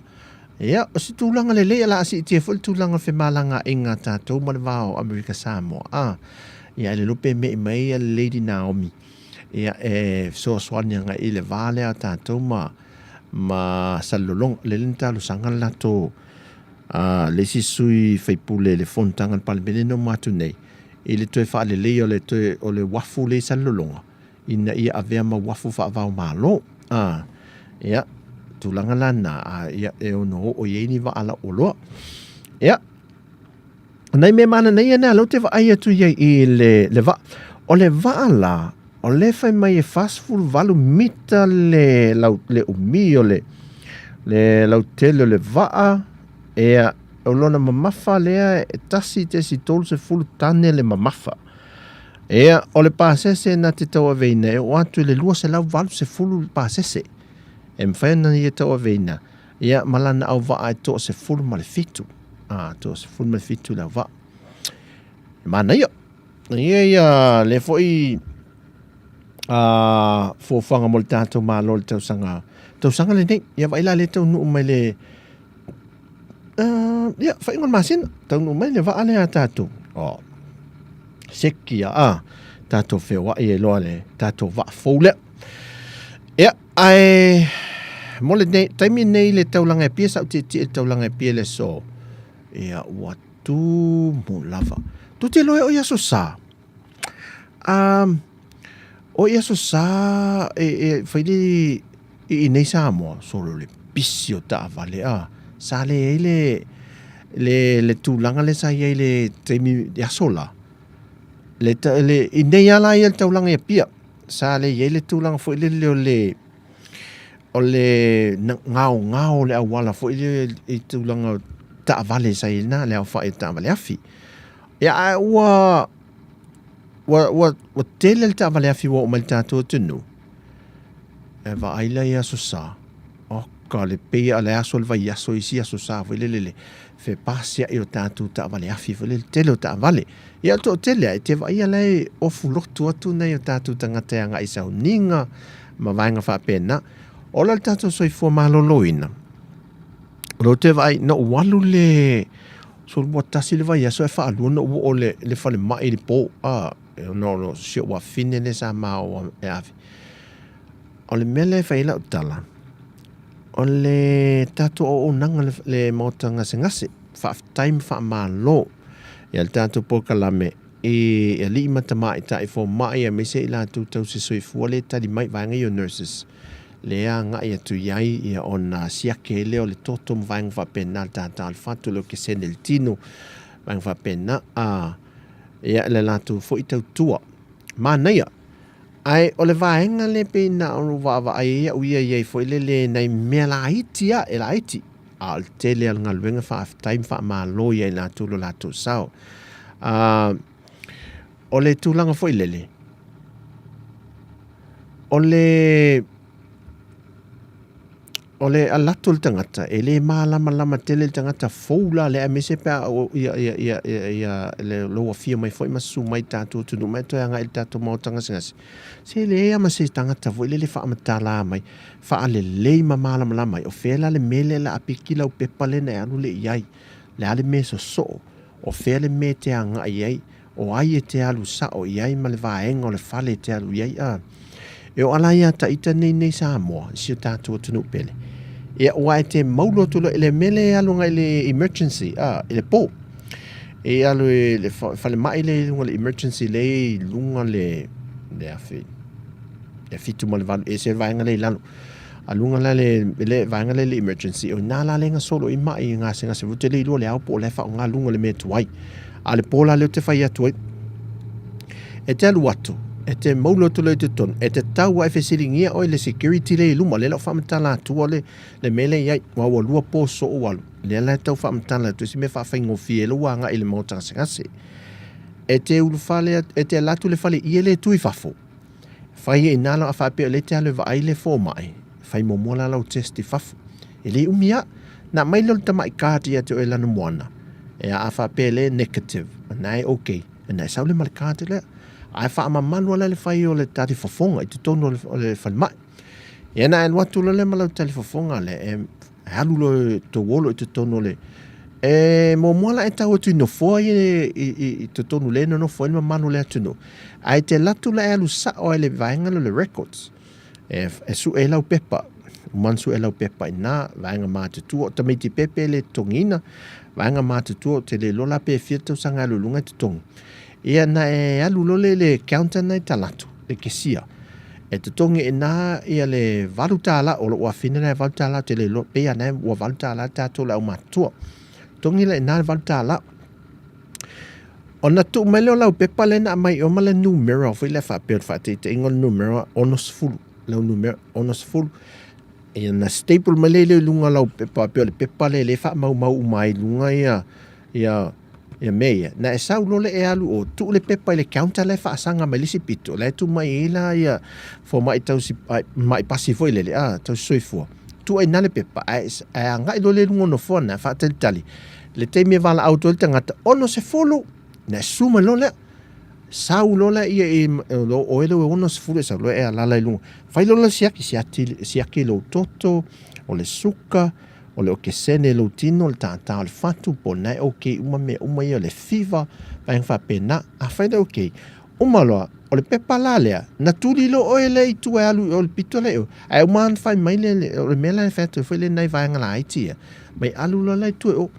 S1: Ia, o se tulaga lelei o le a siitia foi le tulaga o le femalagaaiga a tatou ma le va o Amerika Samoa. A, ia, e le iloa pe me'i mai ia le Lady Naomi, ia, e fesoasoani agai i le va lea o tatou ma, ma Salelologa. O lea na talosaga le latou, a, le isi sui faipule i le fonotaga a le Palemene na uma atu nei, i le toe faaleleia o le toe, o le uafu lea i Salelologa, ina ia avea ma uafu faava-o-Malo. A, ia, tulaga la na, a, ia, e ono oo i ai ni vaa lauoloa. Ia, o nai mea mananaia na lea ou te vaai atu i ai i le, le vaa. O le vaa la, o lea fai mai e 48 mita le, lau, le umi o le, le lautele o le vaa, ia, o lona mamafa lea e 1.30 tane le mamafa. Ia, o le pasese na te tauaveina e oo atu i le 280 pasese e mafai ona ia tauaveina, ia, ma lana auvaa e 17. A, 17 le auvaa. E manaia. Ia, ia, lea foi a fuafuaga mo le tatou Malo i le tausaga, tausaga lenei. Ia, vaai la lea taunuu mai le, ia, faaiuga o le masina, taunuu mai le vaa lea a tatou. Oh, seki a, a, tatou feoai ai loa le tatou vaa fou lea. Ia, ae mo le nei, taimi nei le taulaga e pia, sa ou tietie i le taulaga e pia i le aso, ia, ua tumu lava. Tou te iloa e o i Aso Sa? Um, o i Aso Sa e, e fai le i inei Samoa, solo le pisi o taavale a. Sa leai le, le, le tulaga lea sa i ai le taimi i aso la. Le, le, i nei lava la ia le taulaga i Apia. Sa leai le tulaga foi lele o le, o le gaogao o le auala foi lea i tulaga o taavale sa i ai na, le aofai o taavale afi. Ia, ae ua, ua, ua, ua tele le taavale afi ua oo mai i le tatou atunuu. E vaai la i Aso Sa, oka le pei a le aso o le vaiaso i isi Aso Sa foi lele le fepasia'i o tatou taavale afi foi lele, tele o taavale. Ia o le toatele lava, e te vaaia la e ofu lotu atu nai o tatou tagata e agai i sauniga ma vaega faapena. Ola le tatou soifua maloloina, o lea ou te vaai, na ou alu le solomua tasi le vaiaso ae faalua na ou oo i le falemai i le po, a, ona o si ou afine lea sa ma o e ave. O le mea lea e fai ai lau tala, o le tatou auaunaga le maota gasegase, faafetai ma faamalo ia le tatou polokalame i alii ma tamaitai fomai aemaise i latou tausi soifua lea e tali mai vaega ia o nurses lea agai atu i ai ia ona siaki ai lea o le toto ma vaega faapena le tātā o le fatu le okesene le tino vaega faapena a ia le latou foi tautua manaia ae o le vaega lea pei na ona vaavaai ai au ia i ai foi lele nai mea laiti a e laiti a o le tele o le galuega faafetai ma faamalo ia i latou lo latou sao. A, o le tulaga foi lele, o le o le alato o le tagata, e le malamalama tele le tagata fou la lea, aemaise pe a ia, ia, ia, ia, ia le lou afio mai foi ma susu mai i tatou atunuu mai toe agai i le tatou maota gasegase. Se leai lava ma se tagata foi lele faamatala mai, faalelei ma malamalama ai, o fea la le mea lea o le a piki lau pepa lea na e alu lea i ai, le a le mea e sosoo, o fea le mea e te agai i ai, o ai e te alu sao i ai ma le vaega o le fale e te alu i ai, a. E oo la ia ta ita nei nei Samoa, i si o tatou atunuu pele, ia ua e te maulu atu loa i le mea lea e alu agai i le emergency, a, i le po. E alu i le falemai lea i luga o le emergency lea i luga le, le afe. E 7 ma le 8, e ese le vaega lea i lalo. A luga la le, le vaega lea le emergency, o ina la le gasolo i mai i gasegase foi, ou te le iloa le ao po o la e faaaoga luga o le mea tuai. A o le po la lea ou te fai atu ai, e te alu atu, e te maulu atu loa i totonu, e tatau lava e fesiligia oe le security lea i luma, lea la ou faamatala atua le, le mea lea i ai, aua ua lua po soo ua alu, lea la e tau faamatala atu ai se mea faafaigofie ai lou agai i le maota gasegase. E te ulufale, e te alu atu i le faleie lea e tu i fafo, Fai ai ina a faapea o lea e te alu e vaai le fomai, fai muamua la lau test i fafo. E le umi lava. Na aumai lea o le tamai card ia te oe lana moana, e a faapea lea e negative, na e okay, na e sau lea ma le card lea. Ae faamamalu lava la le fai o le talifofoga i totonu o le falemai. Ia na e alu atu loa lea ma lau talifofoga lea, e alu loa tou olo i totonu o le E muamua la e tau atu i nofoa ia i totonu lea e nonofo ai le mamalu o le atunuu, ae te alu atu la e alu sao lava i le vaega lea o le records, e sue ai lau pepa, uma ona sue lau pepa i ina, vaega matutua, o tamaiti pepe e le totogiina, vaega matutua ou te le iloa la pe fia tausaga e alu i luga e totogi. Ia na e alu loa lea i le counter lena i talaatu, le kesia, e totogi i ina ia le $8, o lou afine lena e $8 ou te le iloa, pei lava na ua $8 tatou le aumatutua. Totogi la i ina le $8. Ona tuu mai lea o lau pepa lea na aumai i o ma le numera foi lea faapea o le faataitaiga o le numera 60, lau numera 60. Ia na staple mai lea i luga o lau pepa, pei o le pepa lea lea e faamaumau uma ai i luga ia ia ia mea ia, na e sau loa lea e alu o tuu le pepa i le counter la e faasaga mai le isi pito, la e tuu mai ai la ia fomai tausi mai pasi foi lele a tausi soifua. Tuu ai na le pepa ae ae agai loa lea i luga o nofoa na faatalitali le taimi e valaau atu ai le tagata 60 na e susu mai loa lea. Sau loa lea ia i oe lea ua 60 e sau loa e alala i luga. Fai loa le siaki, siaki, siaki lou toto, o le suka, o le okesene i lou tino, o le tātā o le fatu, po o lena e okay uma mea uma ia, o le fiva, vaega faapena. Afai lea okay, uma loa, o le pepa la lea, na tuli loa oe lea i tua e alu i o i le pito lea i o, ae uma lava ona fai mai le, o le mea la e fai atu ai foi lenei vaega laiti ia, mai alu loa la i tua i o.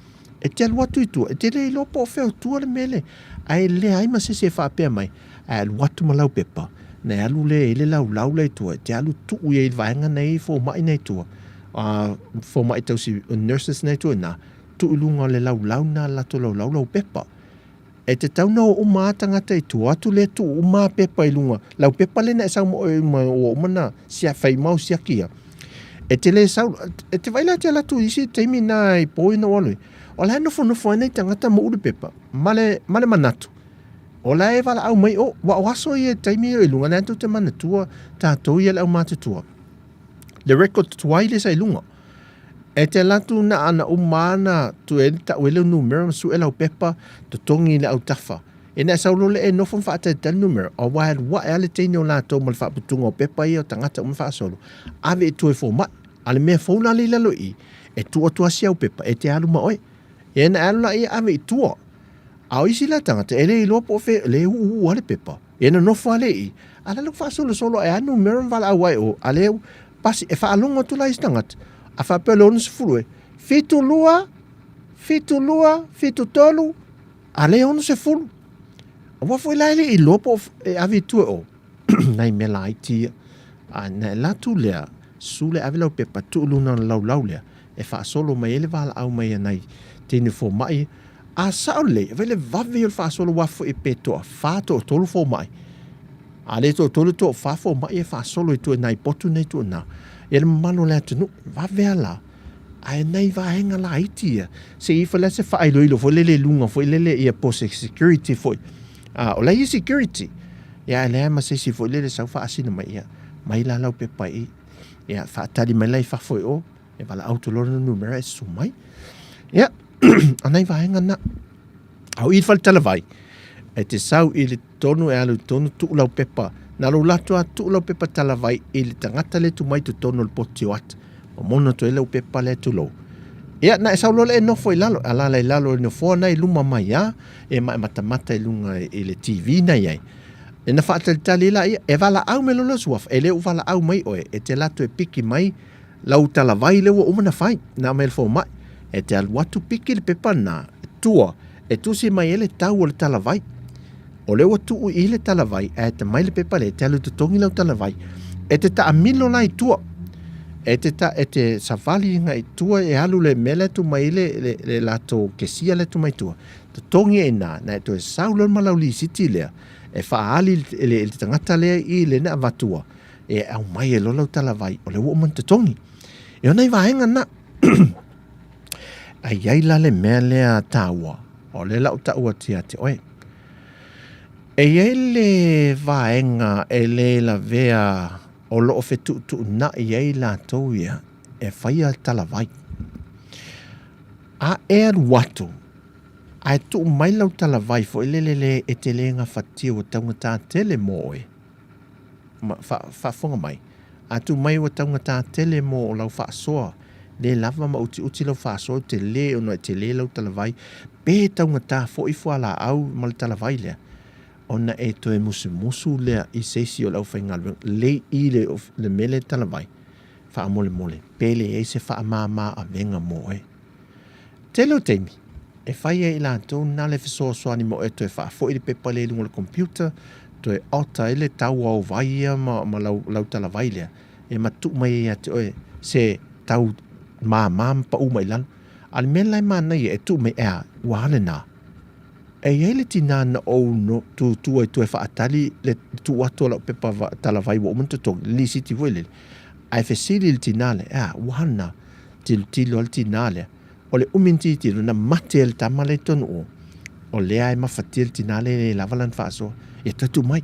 S1: E te alu atu i tua, e te le iloa po o fea o tua le mea lea, ae leai ma se isi e faapea mai, ae alu atu ma lau pepa, na e alu lea i le laulau lea i tua, e te alu tuu i ai i le vaega nei fomai nei i tua, a fomai tausi nurses nei i tua i ina, tuu i luga o le laulau lena le latou laulau lau pepa. E tatau ona o uma lava tagata i tua atu lea tuu uma lava pepa i luga, lau pepa lea na e sau ma oe uma ua uma ona fai uma au siaki ia. E te le sau, e te vaai la e te alu atu i isi taimi na i po ina ua alu ai, o la e nofonofo ai nai tagata ma ulu pepa ma le, ma le manatu, o la e valaau mai o, ua o aso ia i taimi ia i luga, lea tou te manatua tatou ia le aumatutua. Le record tuai lea sa i luga. E te alu atu na ana uma ana tu e tau e le numera ma sue lau pepa totogi i le autafa. E na e sau loa le e nofo ma faatalitali numera, aua e alu ae lava le teine o latou ma le faaputuga o pepa ia o tagata uma faasolo, ave i tua i fomai. A o le mea fou la lea i lalo i i, e tuu atu lava si au pepa e te alu ma oe. E na e alu la ia ave i tua. A o isi la tagata, e le iloa po o fea, le u'u'u lava le pepa. E nonofo lava lea i i, a o la e faasolosolo ae lava numera ma valaau ai o, a lea pasi, e faalogo atu la isi tagata, a faapea o le 60 e, 72, 72, 73, a lea 60. Aua foi la e le iloa po o e ave i tua o, nai mea laiti ia. A na e alu atu lea, susu lea ave lau pepa, tuu i luna o le laulau lea, e faasolo mai ai le valaau mai a nai teine fomai. A sao lelei, e fai le vave ia o le faasolo aua foi pe toafa, toatolu fomai. A le toatolu, toafa fomai e faasolo i tua i nai potu nei tua i ina. Ia le mamalu o le atunuu, vave lava la. Ae nai vaega laiti ia, se i ifo la se faailoilo foi lele i luga foi lele ia po o se security foi. A, o la e i ai security, ia ae leai ma se isi foi lele e sau faasino mai, ia, mai la lau pepa i i. Ia, faatali mai la i fafo i o, e valaau atu loa le numera e susu mai. Ia, o nai vaega na. A o i le fale talavai, e te sau i le tonu e alu i totonu tuu lau pepa. Na lou lato lava tuu lau pepa talavai i le tagata lea e tuu mai i totonu o le poti o ata. Momona atu ai lau pepa lea tulou. Ia, na e sau loa lea e nofo i lalo, alaala i lalo i le nofoa na i luma mai lava, e ma e matamata i luga i le TV na i ai. E na faatalitali laia, e valaau mai loa lou suafa, e le o valaau mai oe, e te alu atu e piki mai lau talavai lea ua uma ona fai, na aumai e le fomai. E te alu atu piki le pepa lena, tua, e tusi mai ai le tau o le talavai. O lea ua tuu i i le talavai, ae atamai le pepa lea, e te alu e totogi lau talavai. E te taamilo la i tua. E te, ta, e te savali nga i tua e alu le mea lea tu mai le, le, le latou kesia lea tu mai tua. Totogi e ina, na e toe sau loa ma lau lisiti lea, e faaali i le, le tagata lea i le na avatua, e aumai e loa lau talavai, o lea ua uma ona totogi. E ona i vaega na. Ae i ai la le mea lea taua, o lea la ou tau atu ia te oe. E i ai le vaega e le lavea o lo o fetuutuunai ai latou ia e faia talavai. A e alu atu, ae tuu mai lau talavai foi lele le e te le gafatia ua taugata tele mo oe, ma, fa, faafofoga mai, a tuu mai ua taugata tele mo lau faasoa, le lava ma utiuti lau faasoa, u tele ona e tele lau talavai, pe taugata foi fualaau ma le talavai lea, ona e toe musumusu lea i se isi o le aufaigaluega, lei i le, le mea lea e talavai, faamolemole, pe leai se faamama avega mo oe. Tele o taimi, e fai ai i latou na le fesoasoani mo oe toe faafoi le pepa lea i luga o le computer, toe alter ai le tau o au vai ia ma, ma lau, lau talavai lea, e matuu mai ai ia te oe se tau māmā ma paʻu mai i lalo. A o le mea la e manaia e tuu mai, ea, ua a lena? E i ai le tinā na ou no, tūtū ai toe faatali le tuu atu o lau pepa va, talavai ua uma ona totogi, le lisiti foi lele. Ae fesili le tinā lea, ea, ua a lena? Tilotilo lava le tinā lea, o le umi ona tilotilo, na mate e le tama lea i totonu o, o lea e mafatia le tinā lea e le lava lana faasoa. Ia toe tuu mai.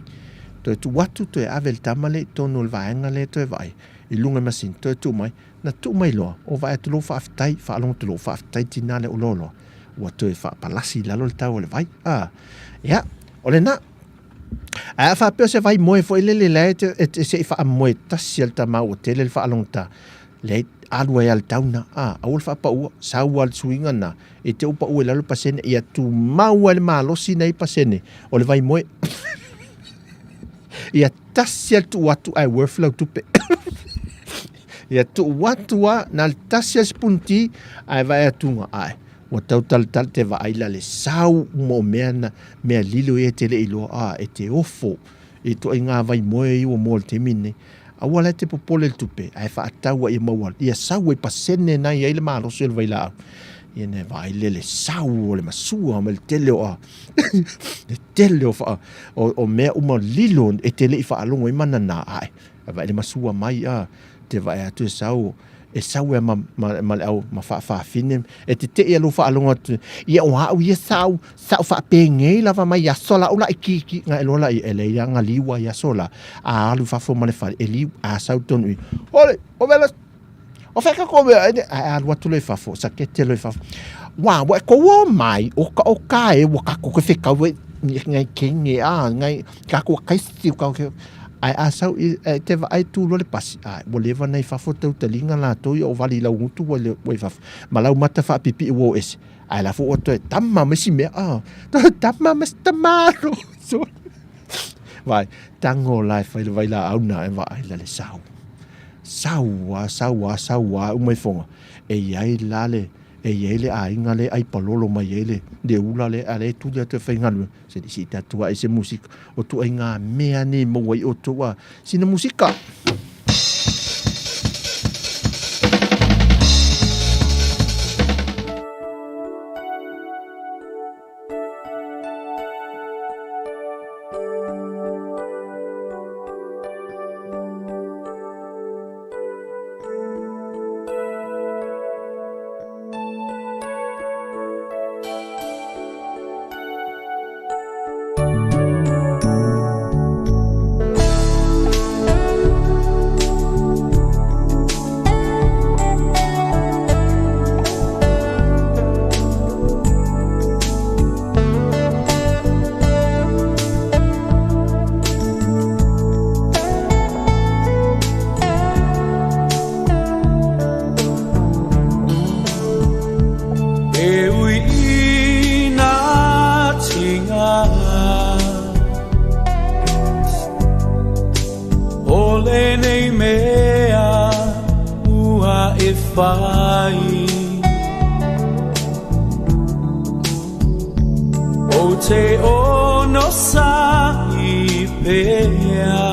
S1: Toe tuu atu, toe ave le tama lea i totonu o le vaega lea toe vaai, i luga i masini, toe tuu mai. Na tuu mai loa, o vaai atu loa faafetai, faalogo atu loa faafetai tinā lea o loa loa, ua toe faapalasi i lalo le tau o le vai. Ah, ia, o lena. Ae a faapea o se vai moe foi lele la e te, e te se i faamoe tasi a le tama ua tele le faalogotā, leai, alu ai lava le tau na, ah, aua le faapaua, sau lava le suiga na, e te upaua i lalo pasene, ia tumau ai le malosi nei pasene o le vai moe. Ia tasi a le tuu atu ae worth lau tupe. Ia tuu atu a, na le tasi a le sipuni ti, ae vae atuga, ae, ua tau talatala te vaai la le sau uma o mea na, mea lilo ia e te le iloa, a, e te ofo i ituaiga vai moe ia ua moa i le taimi lenei. Aua la e te popole i le tupe, ae faatau a ia maua, ia sau ai pasene na i ai le malosi o le vailaau. Ia na e vaai lea le sau o le masua ma le tele o a, le tele o, faa, o, o mea uma lilo e te le i faalogo ai manana ae. Ae vaai le masua mai a, te vaai atu e sau, e sau ea ma, ma, ma le au ma faafafine, e te tei a lou faalogo atu, ia o au ia sau, sau faapengei lava mai aso la ula i kiki, nga e loa la i, e lei anga liua i aso la, a alu fafo ma le fale, e liu, a sau tonu i, ole, o vela, o wheka ko mea, e, a alu atu loa i fafo, sakete loa i fafo. Wā, wa e kou mai, o ka o ka e, wa ka ko ke whekau e, ngai kenge, a, ngai, ka ko kaisi, ka ko Ae a sau i, e te vaai tu loa le pasi, ae, ua leva ona i fafo tau taliga latou ia o vali i lau gutu ua, ua i fafo. Ma lau mata faapipi'i ua o ese. Ae la foi ua toe tama ma isi mea, ah, toe tama ma isi tamalo. So, vai, tago la e fai le vailaau na e vaai la le sau. Sau a, sau a, sau a, uma ifoga. E i ai la le, e i ai le aiga le ai palolo mai ai le, le ula le, a le tuli atu e faigaluega. Se i sii tatou ae se musika. O tuaiga mea nei maua ai outou a sina musika.
S2: E ui i nā tinga O lenei mea ua e whai O te ono sa i pea.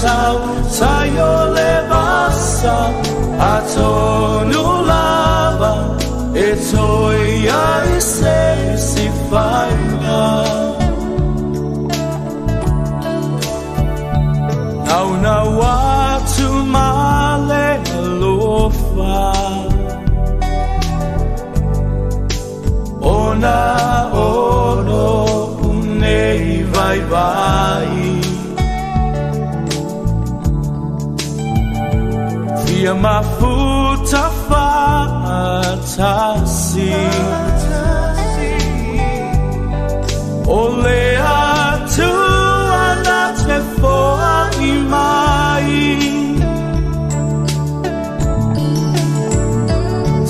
S2: tau tai o le vasa atonu lava e toe ai se isi faiga. Naunau atu ma le alofa ona ono unei vai vai. Fia mafuta fa'atasi o le Atua na te foa'i mai.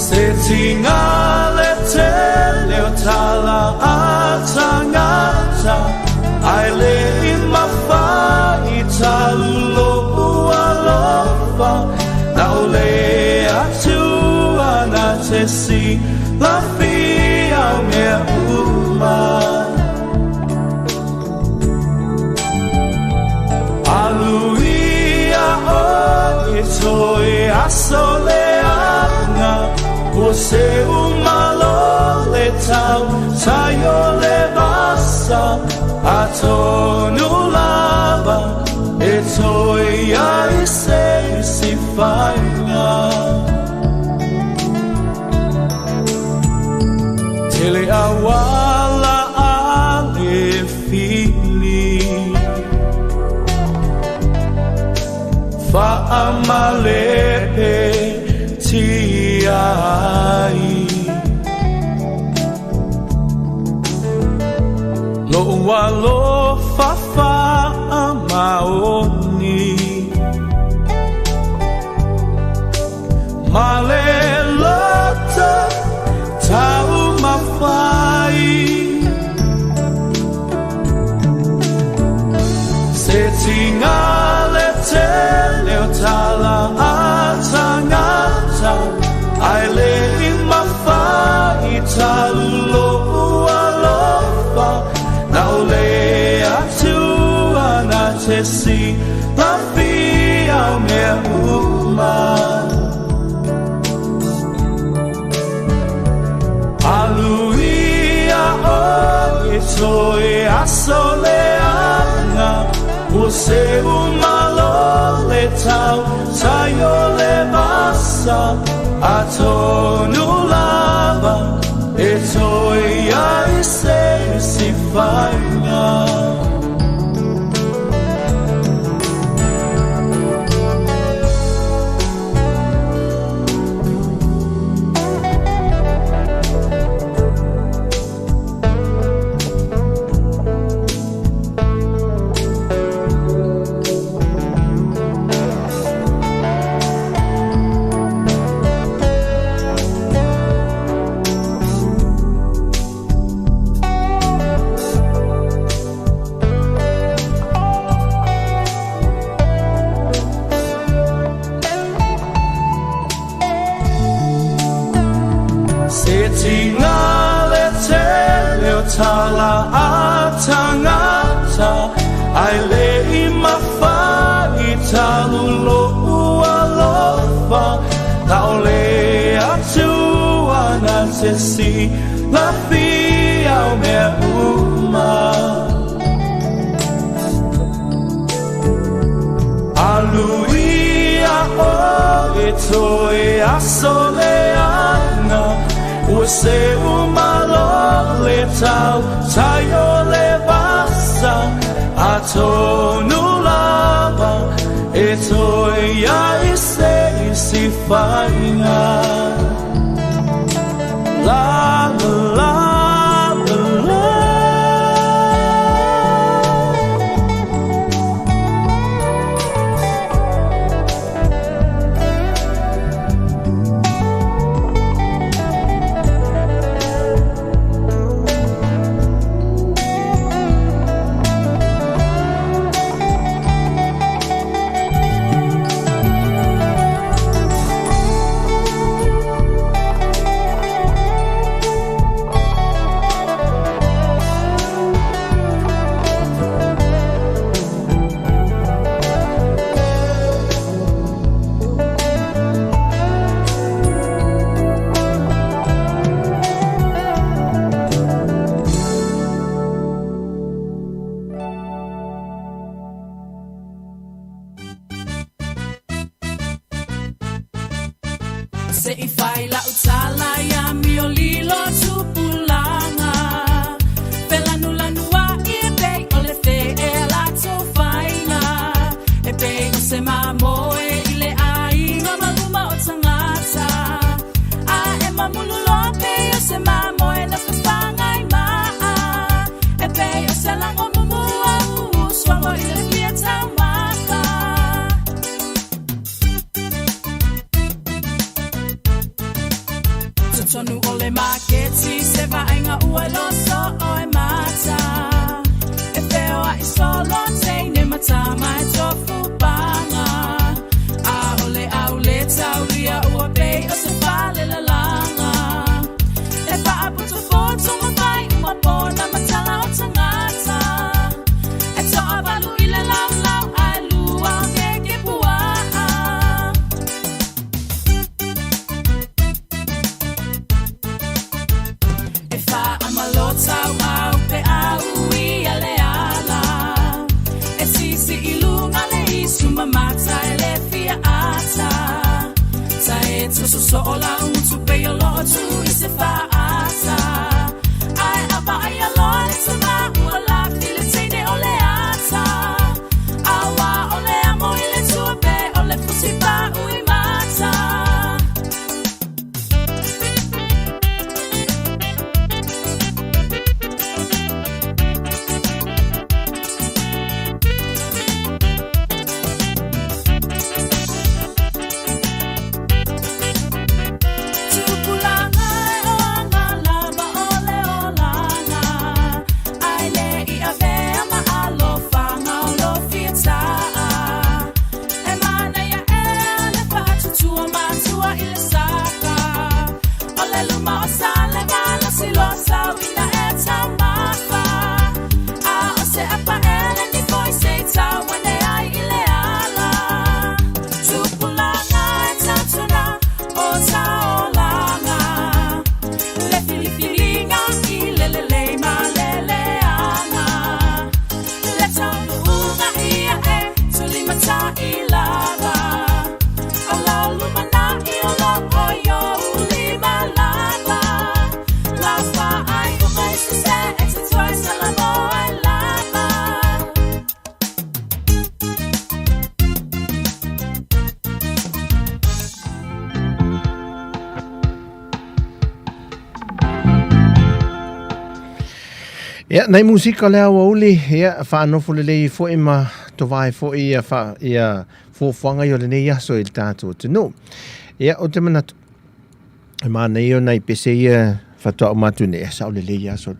S2: Se tiga le tele o tala a tagata ae le'i mafai talulo'u alofa na o le Atua na te silafia o mea uma. Aluia oe toe aso leaga ua seu malo le tau tai o le vasa atonu lava e toe ai se isi faiga. Tele auala a le fili fa'amalepe tia ai. Lo'u alofa fa'amaoni ma le loto taumafai. Se tiga le tele o tala a tagata ae le'i mafai talulo'u alofa na o le Atua na te silafia o mea uma. Aluia oe toe aso leaga ua seu malo le tau tai o le vasa atonu lava e toe ai se isi faiga. Se tiga le tele o tala a tagata ae le'i mafai talulo'u alofa na o le Atua na te silafia o mea uma. Aluia oe toe aso leaga ua seu malo le tau tai o le vasa atonu lava e toe ai se isi faiga. La la la la la.
S3: Se i fai lau tala ia miolilo tupulaga Felanulanua i e pei o le fee a latou faiga E pei o se mamoe i le aiga ma luma o tagata A e mamulu loa pei o se mamoe na fafaga i maa E pei o se lago mumua usuago i le fia taumafa. Totonu o le maketi se vaaiga ua loso o e mata E feoai solo teine ma tama e tofu paga A o le aule taulia ua pei o se fale lalaga E faaputuputu ma fai uma pona ma tala o tagata E toavalu i le laulau ae lua keke puaa. E faamalotauau pe a uia le ala E sisi i luga le isu mamata e le fia ata Ta e toso soo lau mutu pei o loo tu i se faata Ae a vaai aloa le tama ua lafi le teine o le ata Aua o le amo i le tua pe o le fusi pau i mata. Tupulaga e o aga lava o le olaga Ae le i avea ma alofaga o lo fia taa E manaia ea le faatutua matua i le saka O le luma o sale malosi loa sau ina e taumafa A o se apaele ni foi se i tau ane ai i le ala Tupulaga e tautuna o taolaga Le filifiliga i le lelei ma le leaga Le taunuuga ia e tulimatai lava O lau lumanai o lo o i ou lima lava Lau faaiuga i sese e te toe salamo ai lava.
S1: Ia, nai musika le aoauli, ia, faanofo lelei foi ma tovae foi ia, fa, ia fuafuaga ia o lenei aso i le tatou atunuu. Ia, ou te manatu, e manaia o nai pese ia faatoa uma atu nei, e sao lelei aso.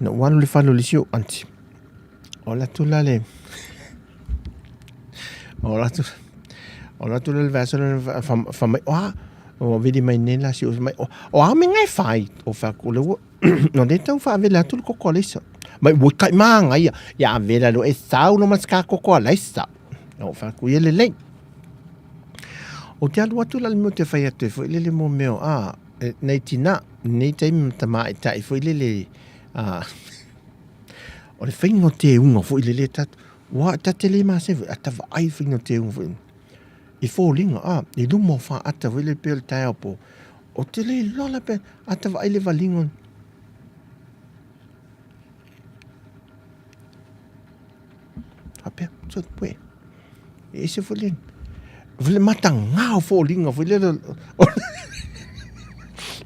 S1: Na ou alu i le fale o le isi ou aunty. O alu atu la le, o alu atu, o alu atu la le vaiaso lena fai mai, o a, ua vili mai nei la si ou mai, o a mea e fai? Ou fai atu, o lea ua, o lea e tau faavela atu le koko a Leisa. Mai, ua kai māngai ia, ia avela loa e sau loa ma se ka koko a Leisa. Ou fai atu, ia lelei. Ou te alu atu la le mea ou te fai atu ai foi lele mo mea o, a, nei tina, nei taimi ma tamaitai foi lele, a, o le faiga o teuga foi lele tatou, ua ta te le masani foi, a ta vaai le faiga o teuga foi i foliga, a, i luma o faata foi lele pei o le taeao po, ou te le iloa la pe, a ta vaai le valiga, faapea, so, uē, e ese foi le, le matagā o foliga foi lele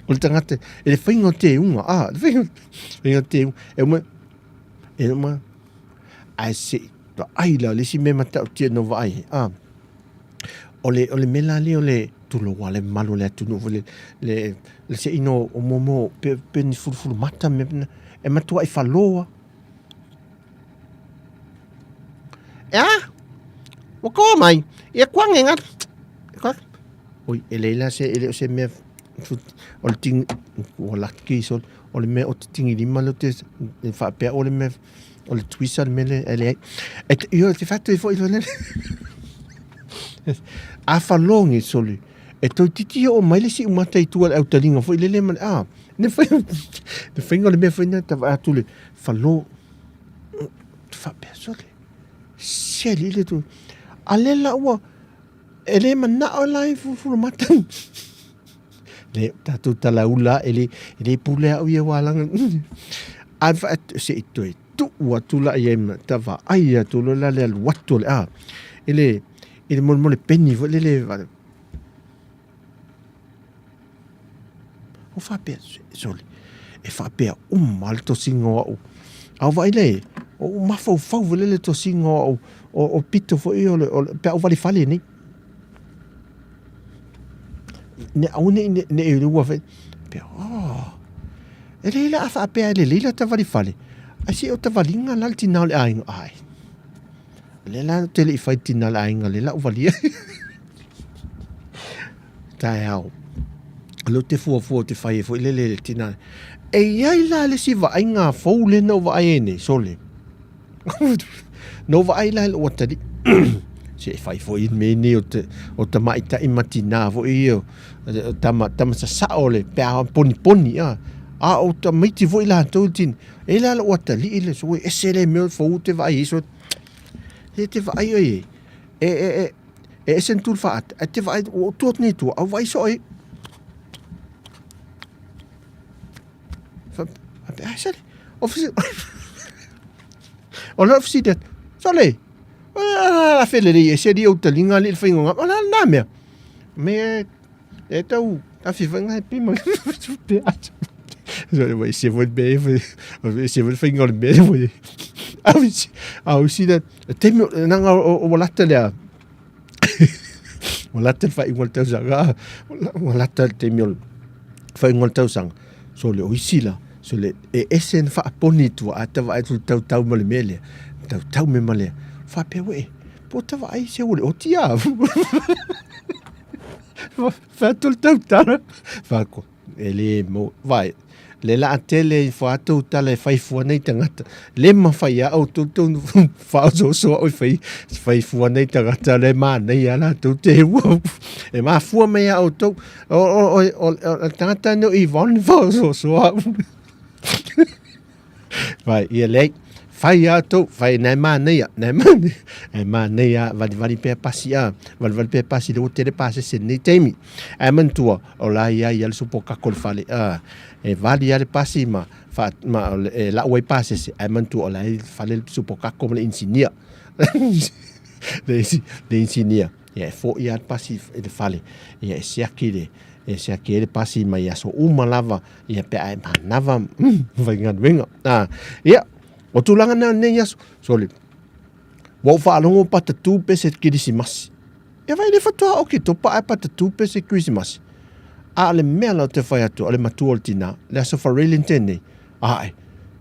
S1: o le tagata e le faiga o teuga, a, le faiga, faiga o teuga, e uma, e uma, ae se i vaai la, o le isi mea matautia na ou vaai ai, a, o le, o le mea la lea o le, tulou lava le mamalu o le atunuu foi le, le, le seina o momo pe, pe ni fulufulu mata mea na, e matuai falo lava. E a? Ua koa mai. Ia kuange nga. Oi, e leai la se, e le o se mea, o le tingi, ua laki sole, o le mea o te tingilima lea o te, e faapea o le mea, o le twisa le mea lea, e leai. E te, ioe, te fai atu ai foi le, a falogi sole, e toeitiiti oo mai le siumata i tua i le autaliga foi lele ma le, a, le faiga, le faiga o le mea foi lena, ta vaai atu le falo, faapea sole, se alii le Atua, a lea la ua. E le manao la e fulufulu mata. Le tatou talaula e le e le pule au ia walanga. A fa se i toe tuu atu la i ai ma ta vaai atu loa la le alu atu o le a. E le i le molemole peni foi lele O faapea, sole, e faapea uma le tosiga o au. A o vaai lea, o ou mafaufau foi lele tosiga o au, o pito foi o le, o le, pe a ou valefale nei. Ne aua ne i, ne i ua fai, pe, oh, e le la a faapea e lelei la ta valefale, ai se o ta valiga la le tina o le aiga, ai. Le la te le i fai tina o le aiga, le la u valia. Taeao. O lea ou te fuafua ou te fai ai foi lele le tina. E i ai la le isi vaaiga fou lea na ou vaai ai nei, sole. Na ou vaai la i lou atalii. Se e fai foi mea nei o te, o tamaitai ma tinā foi ia, o tama, tama sasao le pe a poniponi, a. A o tamaiti foi latou i tina. E la lou atalii le, so ese le mea fou te vaai ai, so e te vaai oe e, e, e, e, E ese ni tulu faata, ae te vaai, ua ou tu atu nei i tua, a ua vaai soo ai. Faapea, ai sale, ofisi, o le ofisi atu, sole, a fe lelei ese li ou taliga li le faiga o ngā, o le a lena mea. Me e tau afi foi ngai pi ma pe atu. So, ua ese foi le mea e foi, ese foi le faiga o le mea foi. A isi, a isi le, taimi, nanga o ua lata lea, ua lata le faaiuga o le tausaga, ua lata le taimi o le faaiuga o le tausaga. So le o isi la, so le e ese na faaponi i tua, a ta vaai atu i le tautau ma le mea lea, tautau me ma lea. Faapea ua e, po ta vaai se ua le oti a. Fai atu le tautala. Fai atu, e le mo, vai, le laa tele i fo atu tala e fai fua nei tagata. Le mawhai a au tau tau whaososo au i fai, fai fua nei tagata le mā nei a latou te ua. E mafua mai a outou, o, o, o, o, o, tagata no Yvonne whaososo au. Vai, ia lei, fai a tou, fai nai manaia, nai manaia, e manaia valivali pea pasi a, valivali pea pasi le ua tele pasese lenei taimi. Ae manatua, o la ia ia le supo kako le fale, a, e vali a le pasi ma, fa, ma e lau ai pasese, ae manatua o la e fale le supo kako ma le insinia. Le, le insinia. Ia e fo'i a le pasi i le fale, ia e siaki le, e siaki ai le pasi mai aso uma lava, ia pe a e manava faigaluega. A, ia, o tulaga na o lenei aso, sole, ua ou faalogo patatū pese Kerisimasi. Ia vai le faatoa oki to pae patatū pese Kerisimasi. A o le mea la ou te fai atu, o le matua o le tinā, le aso Farelin tēnei, ae,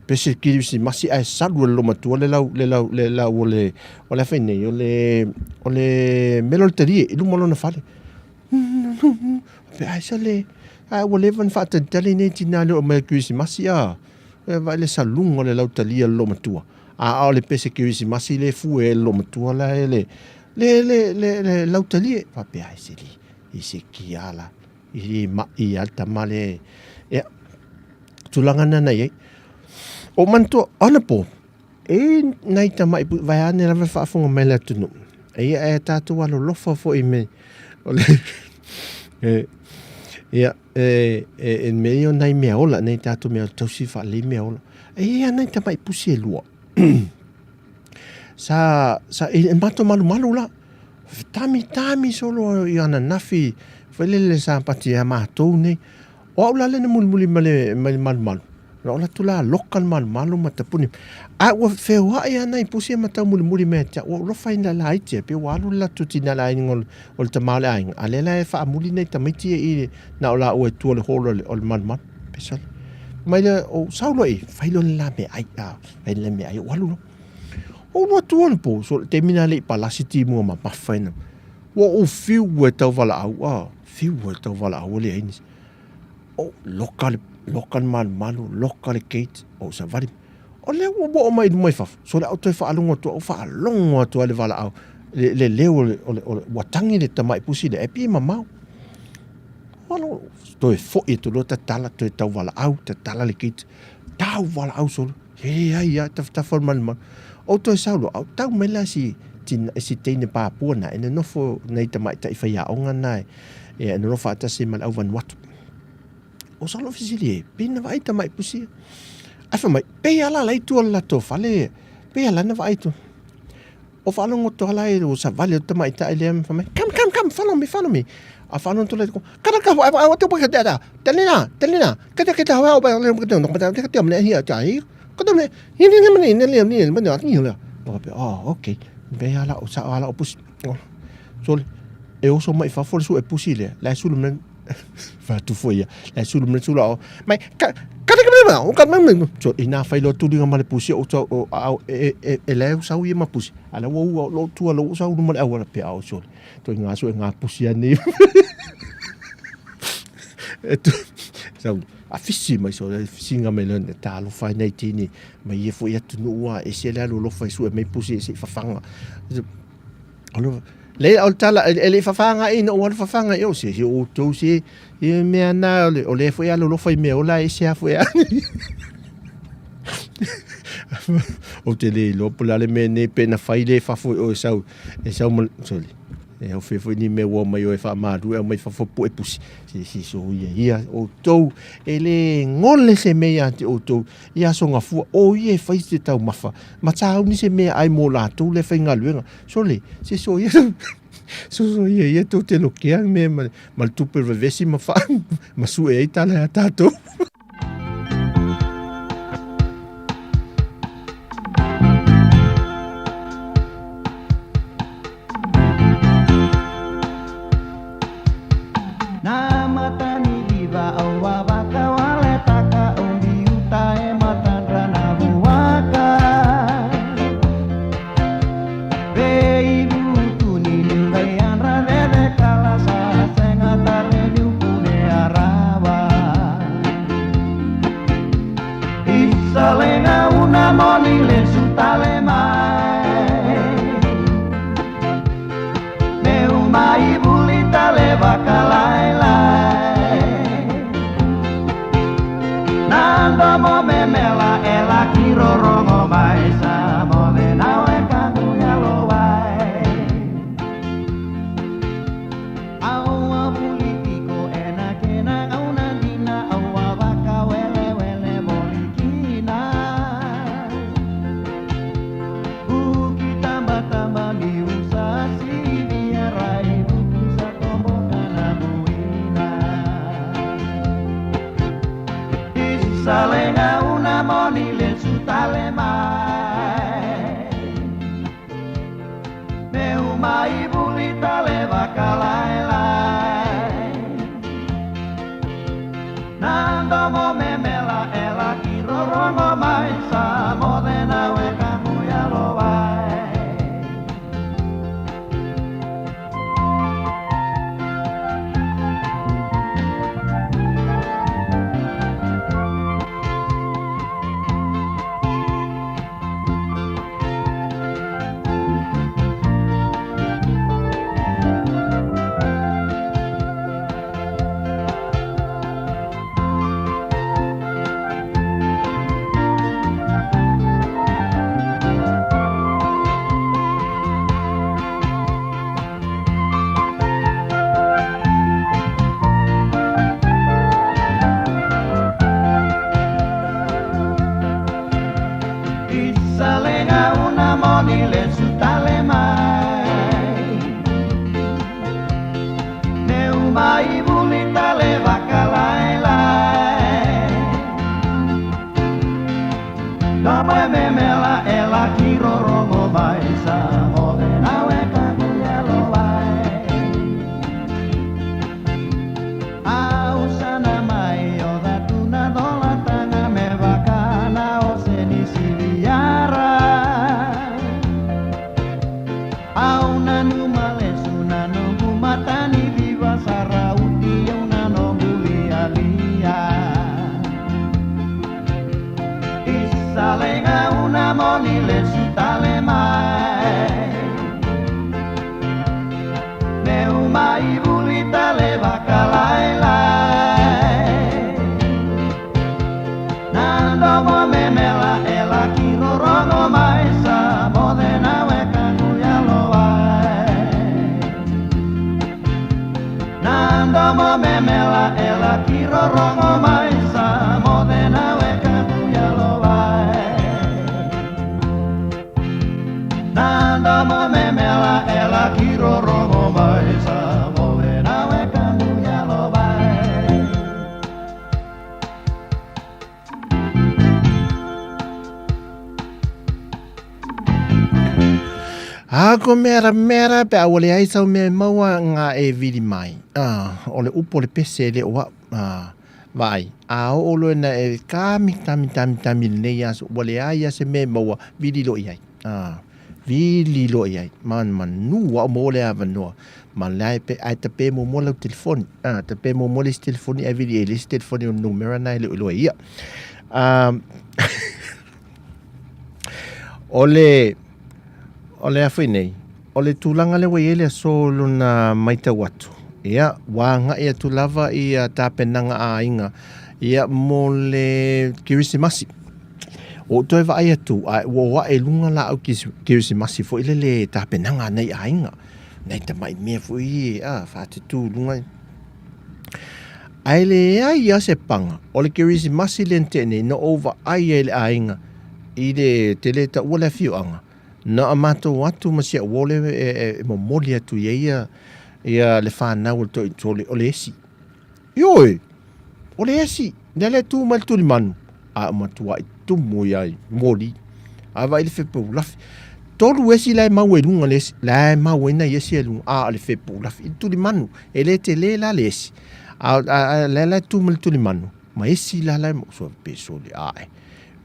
S1: pese Kerisimasi ae salu e le lomatua le lau, le lau, le lau o le, o le a fai nei, o le, o le mela o le talie i luma o lona fale. Pe ai sa le, ai ua leva ona faatalitali nei tinā le oo mai o le Kerisimasi a, e vaai le saluga o le lautalia o le loomatua. A o le pese Kerisimasi le fue e le loomatua la e le, le, le, le, le lautalie. Faapea ai se li, i se kia la, i le ma'i a le tama le, ia, tulaga na na i ai. O manatua, anapo, E nai tamaʻi puʻi vaeane lava e faafofoga mai le atunuu. Eia e tatou alolofa foi me o le e, ia e, e, e mea ia o nai mea ola, nei tatou mea tausi faalelei mea ola. E ia nai tamaʻi pusi e lua. Sa, sa e, e matou malumalu la. Tami tami solo i ananafi foi lele sa pati ia matou nei. O au la lea na mulimuli ma le, ma le malumalu. Na ola atu la loka le malumalu ma tapuni. A ua feoai a nai pusi ma tau mulimuli mai ia te au. Ua ou lofa i nai laiti e pei ua alu le latou tina i le aiga o le tama o le aiga. A lea la e faamuli nai tamaiti ia i na o laua e tua i le hall o le malumalu. Pesa mai lea, ou sau loa i, fai loa le la meaai, a, fai le meaai, ou alu loa. Ou alu atu loa i le po, so le taimi lena e le i palasi timuga mamafa ina. Ua ou fiu e tau valaau, a, fiu e tau valaau ua leai nisi. O, loka le, loka le malumalu, loka le gate, ou savali. O lea ua oo mai i luma i fafo, so le a ou toe faalogo atu, ou faalogo atu lava i le valaau, le, le leo o le, o le, o le, ua tagi le tamai pusi lea, e pei e mamao. Alo, toe foi atu loa tatala, toe tau valaau, tatala le gate, tau valaau solo. E leai lava, tafatafa o le malumalu. Ou toe sau loa, au tau mai la si tina, e si teine Papua na, e nonofo nei tamaitai faiaoga na e, e nonofo faatasi ma le au Vanuatu. O sa lou fesili e, pe na vaai tamai pusi ia. Ae fai mai, pei a la la i tua o le latou fale ia, pei a la na vaai tua. O faalogo atu ala e o savali o le tamaitai lea ma fai mai, come, come, come, follow me, follow me. A faalogo atu la kada ka wa wa te pa da telina telina kada kita wa wa le ka te me hi ta hi ka te me hi ni ni ni ni ni ni ni ni ni. O pe oh okay. Pe ala o sa ala o pusi. Sole e oso mai fafo le su e pusi lea. La e sulu me fatu foi ia. La e sulu me sulu o mai ka ka ka ka o ka me so ina fai lo tuli ma le pusi o to o au e e e le sau ia ma pusi. Ala ua ua lo tua lo sau ma le au pe au sole. Toi ngā su e ngā pusi ani. E tu sau a fisi mai so fisi ngā mai le talofa nei tini mai ia foi atunuu a e se le alu alofa i sue mai pusi e se i fafanga. Alo le o le tala e le i fafanga ina ua alu fafanga i o se se outou se e mea na o le o le foi alu alofa i mea ola e se a foi a. Ou te le iloa po o le a le mea nei pe na fai le fafo i o e sau e sau ma sorry. E au fe foi ni mea ua mai o e faamalu e aumai fafo pue pusi. Se se so ia ia outou e le gole se mea ia te outou i aso gafua o ia e fai se taumafa ma tāuni se mea ai mō lātou le faigaluega. Sole, se so ia so so ia ia tou te lokea mea ma, ma le tupe vevesi ma fa ma sue ai tala ia tātou.
S2: memela ela kirorongo mai sa modena we kamuya lo vai. Nando mo memela ela kirorongo mai sa modena we kamuya lo vai.
S1: A ko mera mera pe a ua leai sau mea e maua nga e vili mai. A, o le upu o le pese e le o au. A, vaai, a oo loa ina e kami kami kami kami lenei aso, ua leai a se mea e maua, vili loa i ai. A, vili loa i ai. Ma manu au maua le avanoa. Ma lae pe, ae tape muamua lau telefoni. A, tape muamua le isi telefoni ae vili i ai le isi telefoni o le numera na e le o iloa e ia. A, o le, o le a foi nei, o le tulaga lea ua i ai le aso lona maitau atu, ia, ua agai atu lava i tapenaga a aiga, ia, mo le Kerisimasi. Ua ou toe vaai atu, a ua o ae i luga laau Kerisimasi foi lele tapenaga a nai aiga, nai tamai mea foi ia, a, faatutū i luga. Ae leai lava se paga, o le Kerisimasi lea na tea nei, na ou vaai ai i le aiga i le tele taua le afioaga, na o matou atu ma si au uo lea e momoli atu i ai ia le fanau o le toitoli, o le esi. Ioe, o le esi, lea lea tu mai le tulimanu, a o matuai tumu ia i moli. A vaai le fepu ulafi. Tolu esi la e mau e luga le esi, la e mau ai nai esi e luga, a o le fepu ulafi i le tulimanu. E le tele la le esi. A, a, a lea la e tu mai le tulimanu, ma esi la la e mau, so pe soli ae.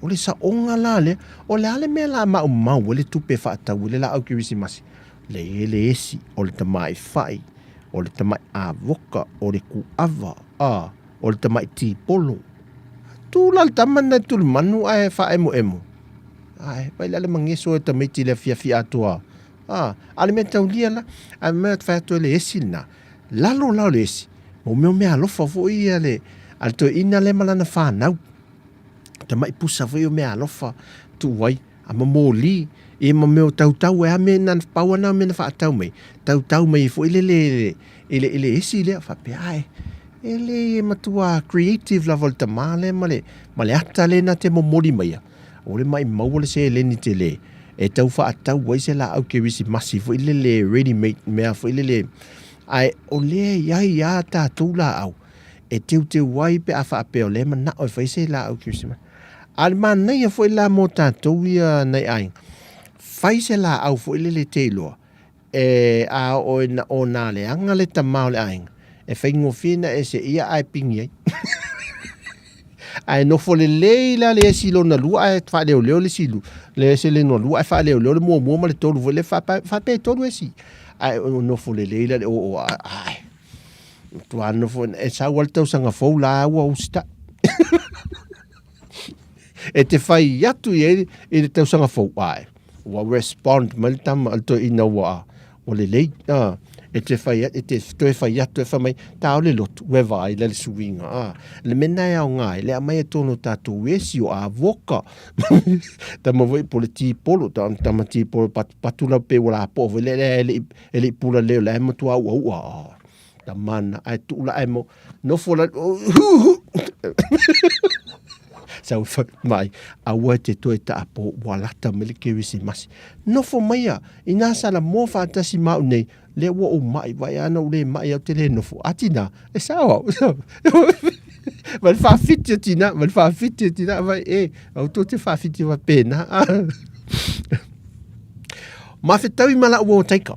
S1: O le saoga la lea, o le a le mea la maumau ai le tupe e faatau ai le laau kerisimasi? Le e le esi, o le tamai fai, o le tamai avoka, o le kuava, a, o le tamai tipolo. Tu la le tama na tulimanu ae faaemoemo. Ae, vai la le mageso e tamaiti le afiafi atoa. A, a le mea taulia la, a mea fai atu e le esi lena. Lalo la o le esi, mo mea o mea alofa foi ia le, a le toeaina lea ma lana fanau. Tamai pusa foi o mea alofa tuu ai, a ma moli, ia ma mea o tautau e a mea na pau ana mea na faatau mai, tautau mai foi lele i le, i le esi lea, faapea, ae, e le e matua creative lava o le tamā lea ma le, ma le ata lea na te momoli maia. O le maimau o le seleni tele e tau faatau ai se laau kerisimasi foi lele ready made mea foi lele ae o lea e i ai lava tatou laau e teuteu ai pe a faapea o lea e manao e fai se laau kerisimasi. A o le manaia foi la mo tatou ia nai aiga, fai se laau foi lele e te iloa E a oo ina ona leaga le tama o le aiga, e faigofie na e seia ae pigi ai. Ae nofo lelei la le esi lona lua ae faaleoleo le isi le esi lona lua ae faaleoleo le muamua ma le tolu foi le faapea e tolu esi. Ae nofo lelei la le oo ae. Matua nofo e sau lava le tausaga fou la ua usitai. E te whai atu i ai i le tausaga fou, ae, ua respond mai le tama a le toeaina ua, ua lelei, a, e te whai, e te toe whai atu e whai mai, tā o le lotu, ua e vaai la le suiga, a, le mea na e aoga ai, le aumai e tonu tātou esi o avoka, tama foi po le tipolo, tama tipolo patupatu la pe ua lapoa foi le, le, le, e le i pula leo, la e matua uaua, a. Tamana, ae tuu la ae mo, nofo la, Sau whai mai, aua e te toe taapo, ua lata mai le Kerisimasi. Nofo maia, inā sala moa whaatasi mau nei, lea ua ou mai, vai ana u le mai au te le nofo. A tina, e sao au. Vai le whaawhiti o tina, vai le whaawhiti o tina, vai e, au tō te whaawhiti wa pēnā. Ma whetau i mala ua o taika.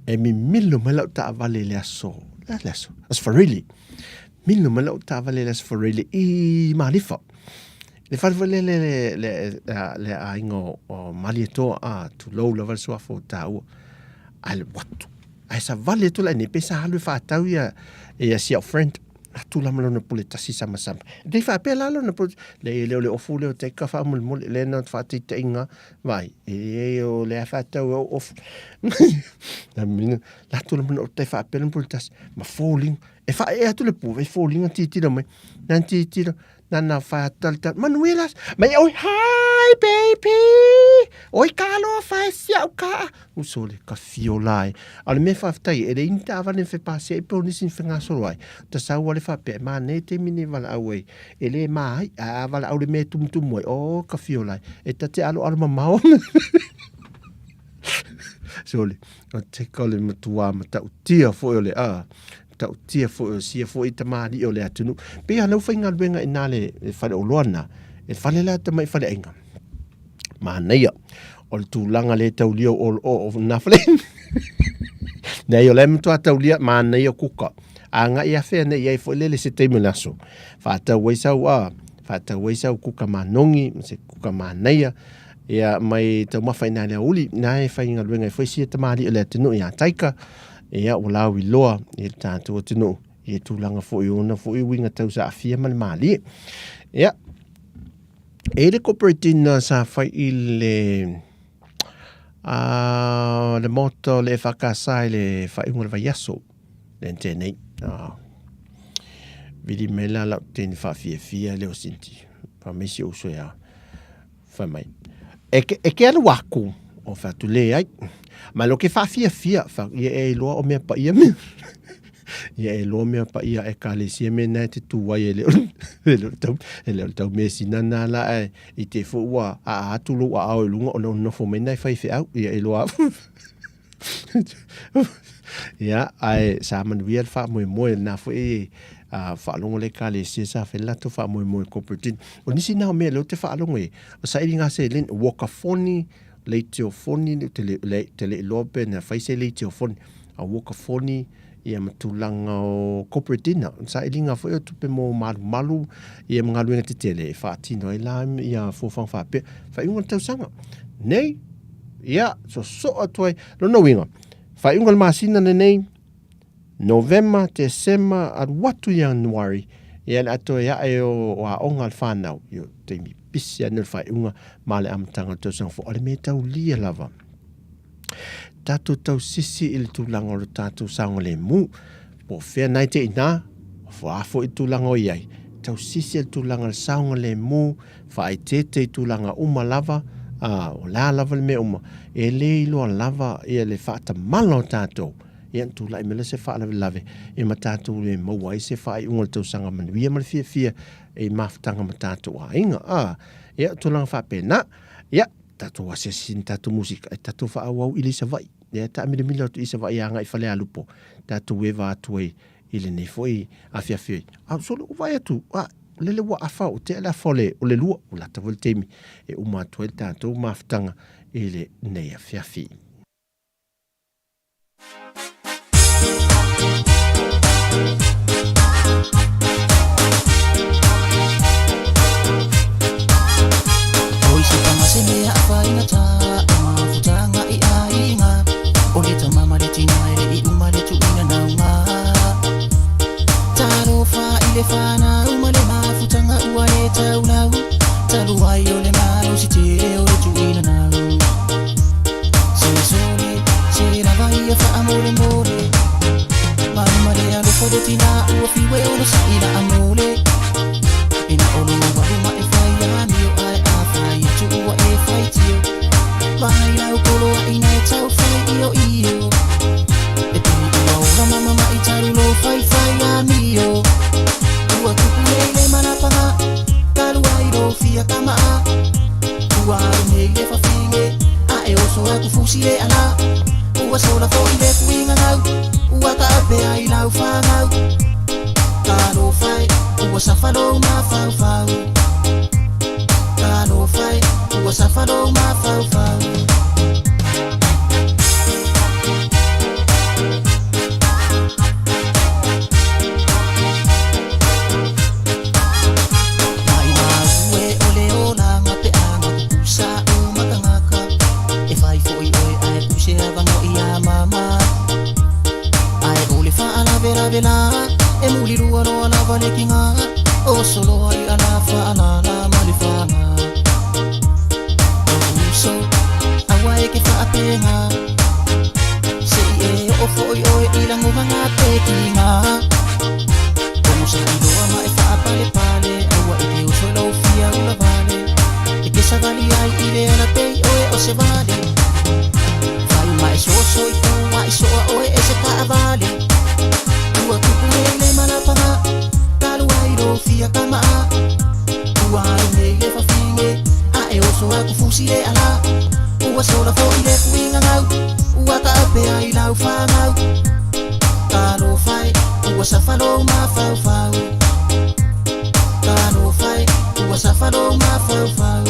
S1: E mimilo mai lau taavale i le aso, le a le aso? Aso Faraile. Milo mai lau taavale i le aso Faraile i Malifa. Le fale foi le le le le le aiga o Malietoa a tulou lava le suafa o taua. Ae le watu. Ae savali atu la nei pe sa alu e faatau ia ia si au friend. Atu la ma lona pule tasi samasama. E te faapea la lona pule, le e le o le ofu lea o taika faamolemole, le na faataitaiga Vai, e o le a whātau au off. Na mina, la tu la mana o te whaapela pule tasi, ma fōlinga. E wha e atu le pū, e fōlinga titira mai. Nan titira. Nana whai tali tali, manuia le aso. Mai oi, hi baby! Oi ka alofa e si au ka. Uso le ka fiola e. A o le mea faafetai, e leai ni taavale na fepasia ai pe o nisi na fegasolo ai. Ta sau lava le faapea, e manaia taimi nei valaau ai. E le ma ai, ae a valaau le mea e tumutumu ai, oh ka fiola e. E ta te aloalo mamao. Sole, o teka o le matua matautia foi o le a, matautia foi o sia foi tamalii o le atunuu. Pei lava o lau faigaluega i ina le faleoloa lena, e fale la tamai faleaiga. Manaia, o le tulaga le taulia o o o na fale. Nei o le matua taulia manaia kuka. Agai afea nei ai foi lele se taimi o le aso. Faatau ai sau a, faatau ai sau kuka manogi, ma se kuka manaia. Ia mai taumafa i nā le aoauli, na e faigaluega ai foi sia tamalii o le atunuu ia Taika, ia ua lauiloa i le tatou atunuu i le tulaga foi o ona foi uiga tau saafia ma le malie. Ia, e i le corporate dinner sa fai i le a le maota o le EFKS i le faaiuga o le vaiaso le tēnei. Vili mai la lau teine faafiafia lea o Cindy, fai mai si ou uso ia Fai mai, E ke, e ke alu aku, o fai atu, Leai. Ma lo ke whaafiafia, fai atu, ia e iloa o mea paia mea. Ia e iloa mea paia e ekalesia me nā e te tū ai e le o, e le o le tau, e le o le tau mesina nā la ae i te fo ua aa atu lou aao i luga ona o nofo mai nai faifeau, ia e iloa. Ia, ae sa manuia le faamoemoe lena foi a faalogo le Ekalesia sa fai le latou faamoemoe corporate dinner. O nisi na o mea lea ou te faalogo i ai, o sailiga seleni, walkafoni, leitiofoni, ou te le, le, te le iloa pe na fai se leitiofoni, a walkafoni, ia ma tulaga o corporate dinner, sailiga foi o tupe mo malumalu, ia ma galuega tetele e faatino ai la ia fuafuaga faapea. Faaiuga o le tausaga. Nei, ia, sosoo atu ai. Lona uiga, faaiuga o le masina lenei, Novema, Tesema, alu atu i Ianuari, ia le a toe ae o, o aoga a le whanau, i o taimi pisi ane o le faaiuga ma le amataga o le tausaga fou. O le mea taulia lava. Tatou tausisi i le tulaga o le tatou saogalemu. Po o fea nai te inā, o a foi tulaga o i ai, tausisi i le tulaga o le saogalemu, faaeteete i tulaga uma lava, ā, o le a lava le mea uma, e le iloa lava ia le faatamala o tatou, ia ona tulai mai lea se faalavelave e ma tatou le maua ai se faaiuga o le tausaga manuia ma le fiafia i mafutaga ma tatou aiga. Ā, ia, o tulaga faapena. Ia, tatou asiasi i ni tatou musika, e tatou faaauau i le Savaii. Ia, taamilamila atu i Savaii agai i Falealupo, tatou eva atu ai i lenei foi afiafi ai. A sole ua vaai atu, a, lele ua afa, ua tea le afa o le, o le lua, ua lata foi le taimi e uma atu ai le tatou mafutaga i lenei afiafi.
S3: Oi se tama se mea a whaingata O mafutanga i aiga O le tama ma le tina e le i uma le tuuina naunga Talofa i le whanau ma le mafutanga ua le taulau Talu ai o le malosi tele o le tuuina nau Se sole se lava ia whaamolemole Mama le alofa le tina ua fiwe o le saila amole Ina olo walu ma e whai amio ai a whai atu ua e whai tio Mai lau kolo a ina e tau whai io io E puni ua ora mama ma i taru lo whai whai amio Ua tupu nei le manapanga Talu ai lo fia tamaa Ua alu nei le fafine A e oso aku fusi e ala Ua sola foi le kuinga ngau Ua taape ai lau whangau Talofa e ua safa lou mafaufau Talofa e ua safa lou mafaufau Mai mau e o le olaga pe a makukusa u makangaka E fai foi oe ae puse avanoa ia mama Ae o le faalavelave la E muli lua loa lava le kiga O soloa i ala faalala ma le faga Lou uso aua e ke faapenga Se i e oo foi oe i lagomaga pe kiga Ogo sa iloa ma e faapalepale aua e ke
S4: savali ai i le ala pei oe o se vale. Fai ma e soso i tua i soa oe e se taavale. Ua tupu nei le malapaga, talu ai lo fia kamaa. Ua alu nei le fafine, a e oso aku fusi le ala. Ua sola fo'i le kuiga gau, ua taapea i lau fagau. Talofa e, ua safa lou mafaufau. Talofa e, ua safa lou mafaufau.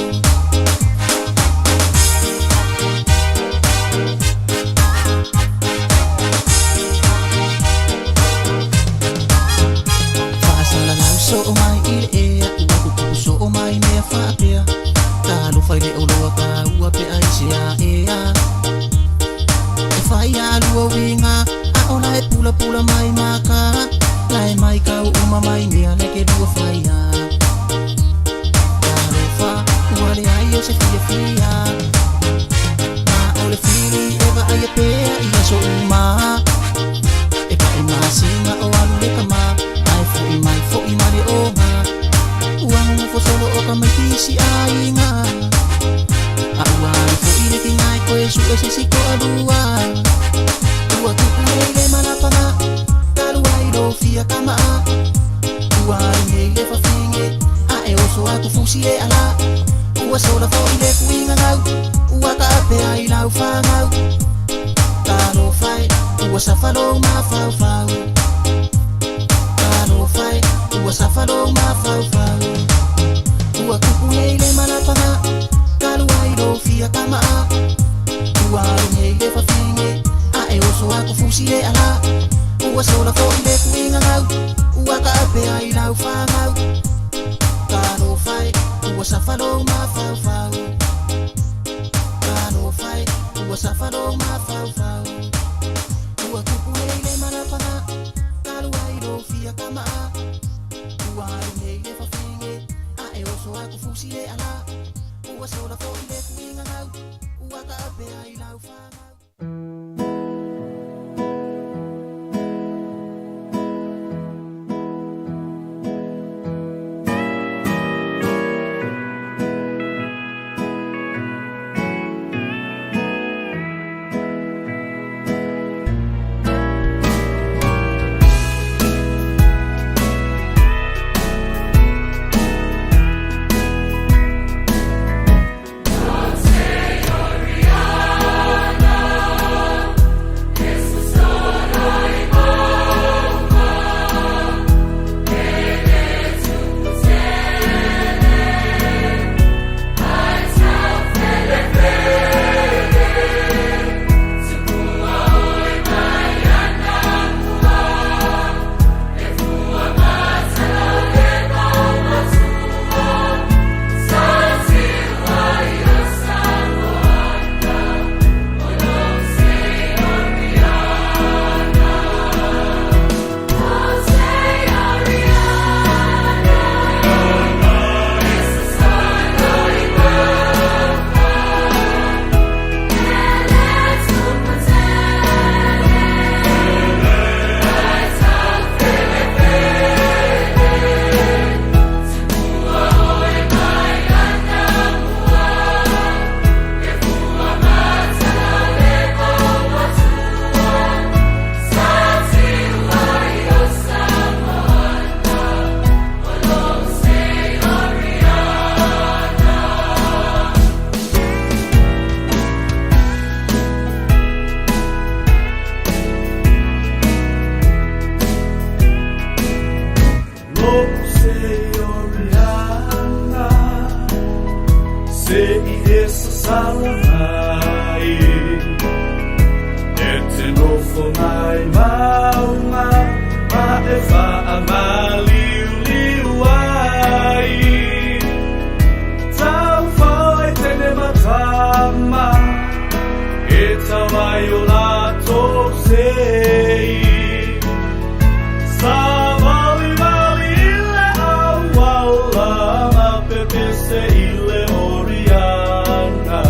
S4: Faasalalau soo mai i le ea, ua tutupu soo mai mea faapea. Talofa i le oloa taua pe ai se aea. E fai alua uiga, a o lae pulapula mai maka. Lae mai kau uma mai mea le ke lua faia. Talofa, ua leai o se fiafia. Ma o le fili e vaaia pea i aso uma. E pae masina o alu le kama, ae fo'i mai fo'i ma le oga. Ua nonofo solo o tamaitisi aiga. A ua alu fo'i le tiga e toe su'e se isi to'alua. Ua tupu nei le malapaga, talu ai lou fia kamaa. Ua alu nei le fafine, a e oso atu fusi le ala. Ua sola fo'i le kuiga gau, ua taapea i lau fagau. Talofa e, ua safa lou mafaufau. Talofa e, ua safa lou mafaufau. Ua tupu nei le malapaga, talu ai lou fia kamaa. Ua alu nei le fafine, a e oso atu fusi le ala. Ua sola fo'i le kuiga gau, ua taapea i lau fagau. Talofa e, ua safa lou mafaufau. Talofa e, ua safa lou mafaufau. Ua tupu nei le malapaga, talu ai lou fia kamaa. Ua alu nei le fafine, a e oso atu fusi le ala. Ua sola fo'i le kuiga gau, ua taapea i lau fagau.
S5: Se i e sasala mai E te nofo mai maunga Ma e faamaliuliu ai Taufao e tene matama E tau ai o latou sei Savalivali i le auala Ma pepese i le Oriana.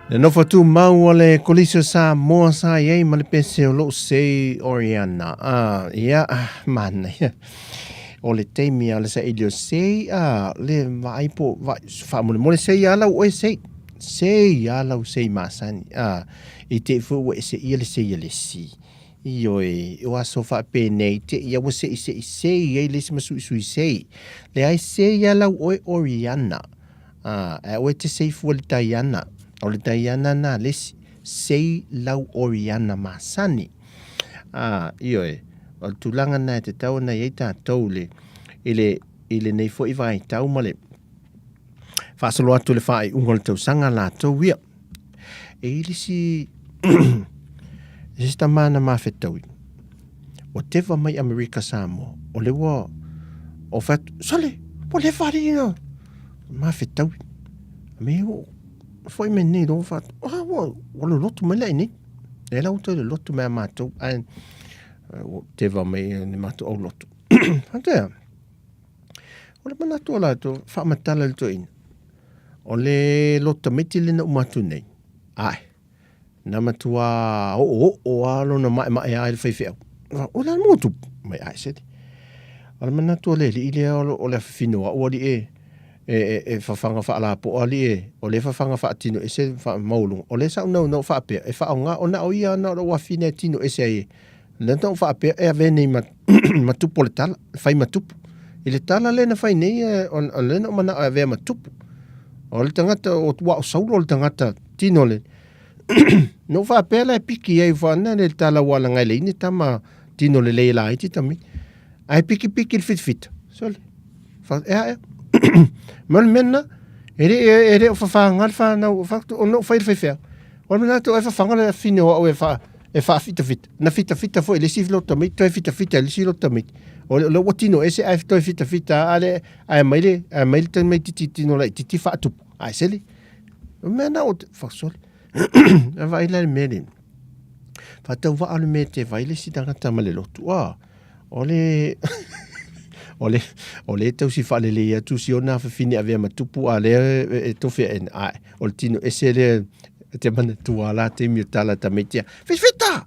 S1: Le nofo tumau o le Kolisi o Samoa sa i ai ma le pese o lou sei Oriana. Ah, ia, manaia. O le taimi a le saili o sei, ah, le vaai po, vaai, faamolemole sei a lau oe sei. Sei a lau sei masani. Ah, i te i foi ua e seia le sei a le isi. Ioe, o aso faapenei te ia ua seʻiseʻi sei ai le isi ma suisui sei. Leai sei a lau oe Oriana. A, ae aua e te sei fua le Diana. O le Diana na le isi. Sei lau Oriana masani. A, ioe, o le tulaga na e tatau ona i ai tatou le, i le, i lenei foi vaitau ma le faasolo atu i le faaiuga o le tausaga latou ia. E i ai le isi le isi tama na mafetaui, ua teva mai Amerika Samoa, o lea ua o fai atu, sole, ua leva alii na mafetaui. Me o foi mai nei loa fai atu, ah, ua, ua loloto mai la i nei. E la ua toe loloto mai a matou, ae ua teva mai ni matou aulotu. Faatoa, o le manatu o latou, faamatala i le toeaina. O le loto tamaiti lea na uma atu nei, ae, na matua oooo lava lona maemaea i le faifeau. O le a le mea ua tupu? Mai ae sele. O le manatu o le alii lea o le afafine o au alii e, e, e fafaga faalapoa alii e, o lea e fafaga faatino ese faamaualuga. O lea sa ou naunau faapea, e faaaoga ona o ia na o lou afafine e tino ese ai e. Lea na ou faapea e avea nei ma, ma tupu o le tala, fai ma tupu. I le tala lea na fai nei, o lea na ou manao e avea ma tupu. O le tagata, o ua o Saulo o le tagata tino le. Na ou faapea la e piki ai whana le tala ua langai le ine tama tino le lei la iti tami. Ai piki piki le fit fit. Sole. Fa ea ea. Ma le mena, e le e le o whawhanga le whanau, whakatu, o no whai le whaiwhea. O le manatu e whawhanga le whine o au e wha, e whaafitafita. Na fitafita foi le isi loto tamaiti, toe fitafita i le isi loto tamaiti. O le ua tino ese ae toe fitafita a le, ae mai le, ae mai le tamaitiiti tino laitiiti faatupu. Ae sele. O mea na o te, whakasole. E vaai la le mea le, whatauvaa le mea te vai le isi tangata ma le lotu. Ah, o le, o le, o le tausi whaalelei atu si ona fafine avea ma tupu a lea e, e tofe e, ae, o le tino ese lea te manatua la taimi o tala tamaitia. Fitafita!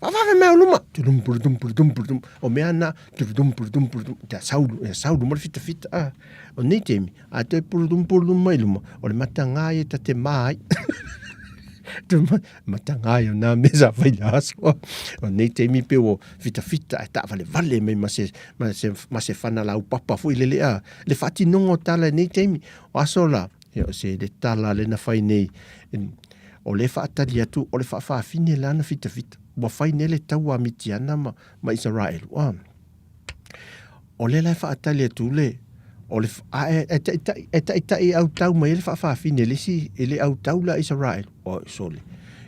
S1: Faavave mai o luma! Tudum, purudum, purudum, purudum. O mea na, tudum, purudum, purudum. Te saulu, e saulu ma le fitafita. Ah, o nei taimi, a toe purudum, purudum mai luma, o le matangā ia ta te mā ai. Te matangā ia o nā mea sa whai la aso. O nei taimi pe o fitafita e taawalewale mai ma se, ma se, ma se whana lau papa foi lele a. Le whaatinonga o tala i nei taimi, o aso la, Ia, o se le tala le na fai nei, o le whaatali atu, o le whaafafine lana fitafita. Ua fai nei le taua a Mitiana ma, ma Isaraelu. Ah. O le la whaatali atu le, o le, a, e, e taʻitaʻi, e taʻitaʻi autau mai ai le faafafine le isi, e le autau la Isaraelu. O, sole.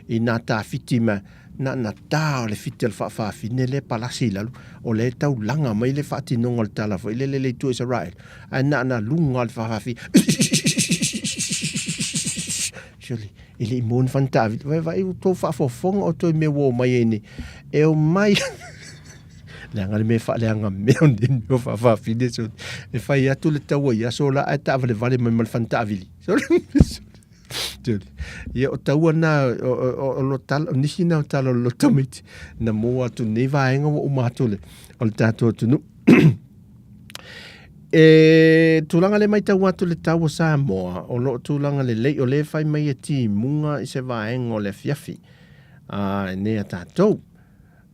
S1: I nā tāwhiti ma, na, na tā o le whiti o le faafafine le palasi i lalo, o le tau langa mai le whaatinonga o le tala foi le le le itu Israel. Ae na na lunga o le faafafine. Sole, e le i moni whana tāwhiti. Vai vai o tō whaafofonga o toi mea wō mai e nei. E o mai. Leaga le mea faaleaga mea o nei mea o faafafine. So, e fai atu le taua i aso la ae taavalevale mai ma le fana taavili. So, ia o taua na o, o, o, lo tala, o nisi na o tala o lo tamaiti na mō atu nei vaega ua uma atu le, o le tātou atunuu. E tulaga le maitau atu le tau o Samoa, o loo tulaga lelei, o le whai mai e timuga i se vaega o le afiafi. A, e nei a tātou.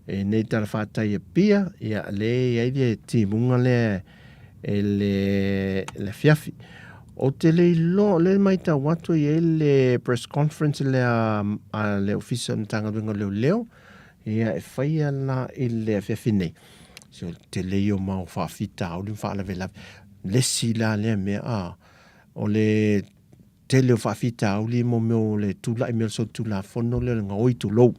S1: E nei tala whātai e pia, ia le i ai le timuga lea e le, le afiafi. O te le iloa, le maitau atu i ai le press conference lea a le Ofisa o Matagaluega o Leoleo, ia e whaia la i le afiafi nei. So, te le i o mau whaafitauli ma faalavelave. Le isi la lea mea, a, o le tele o faafitauli mo mea o le tulai mai o le solitulafono lea o le gaoi tulou.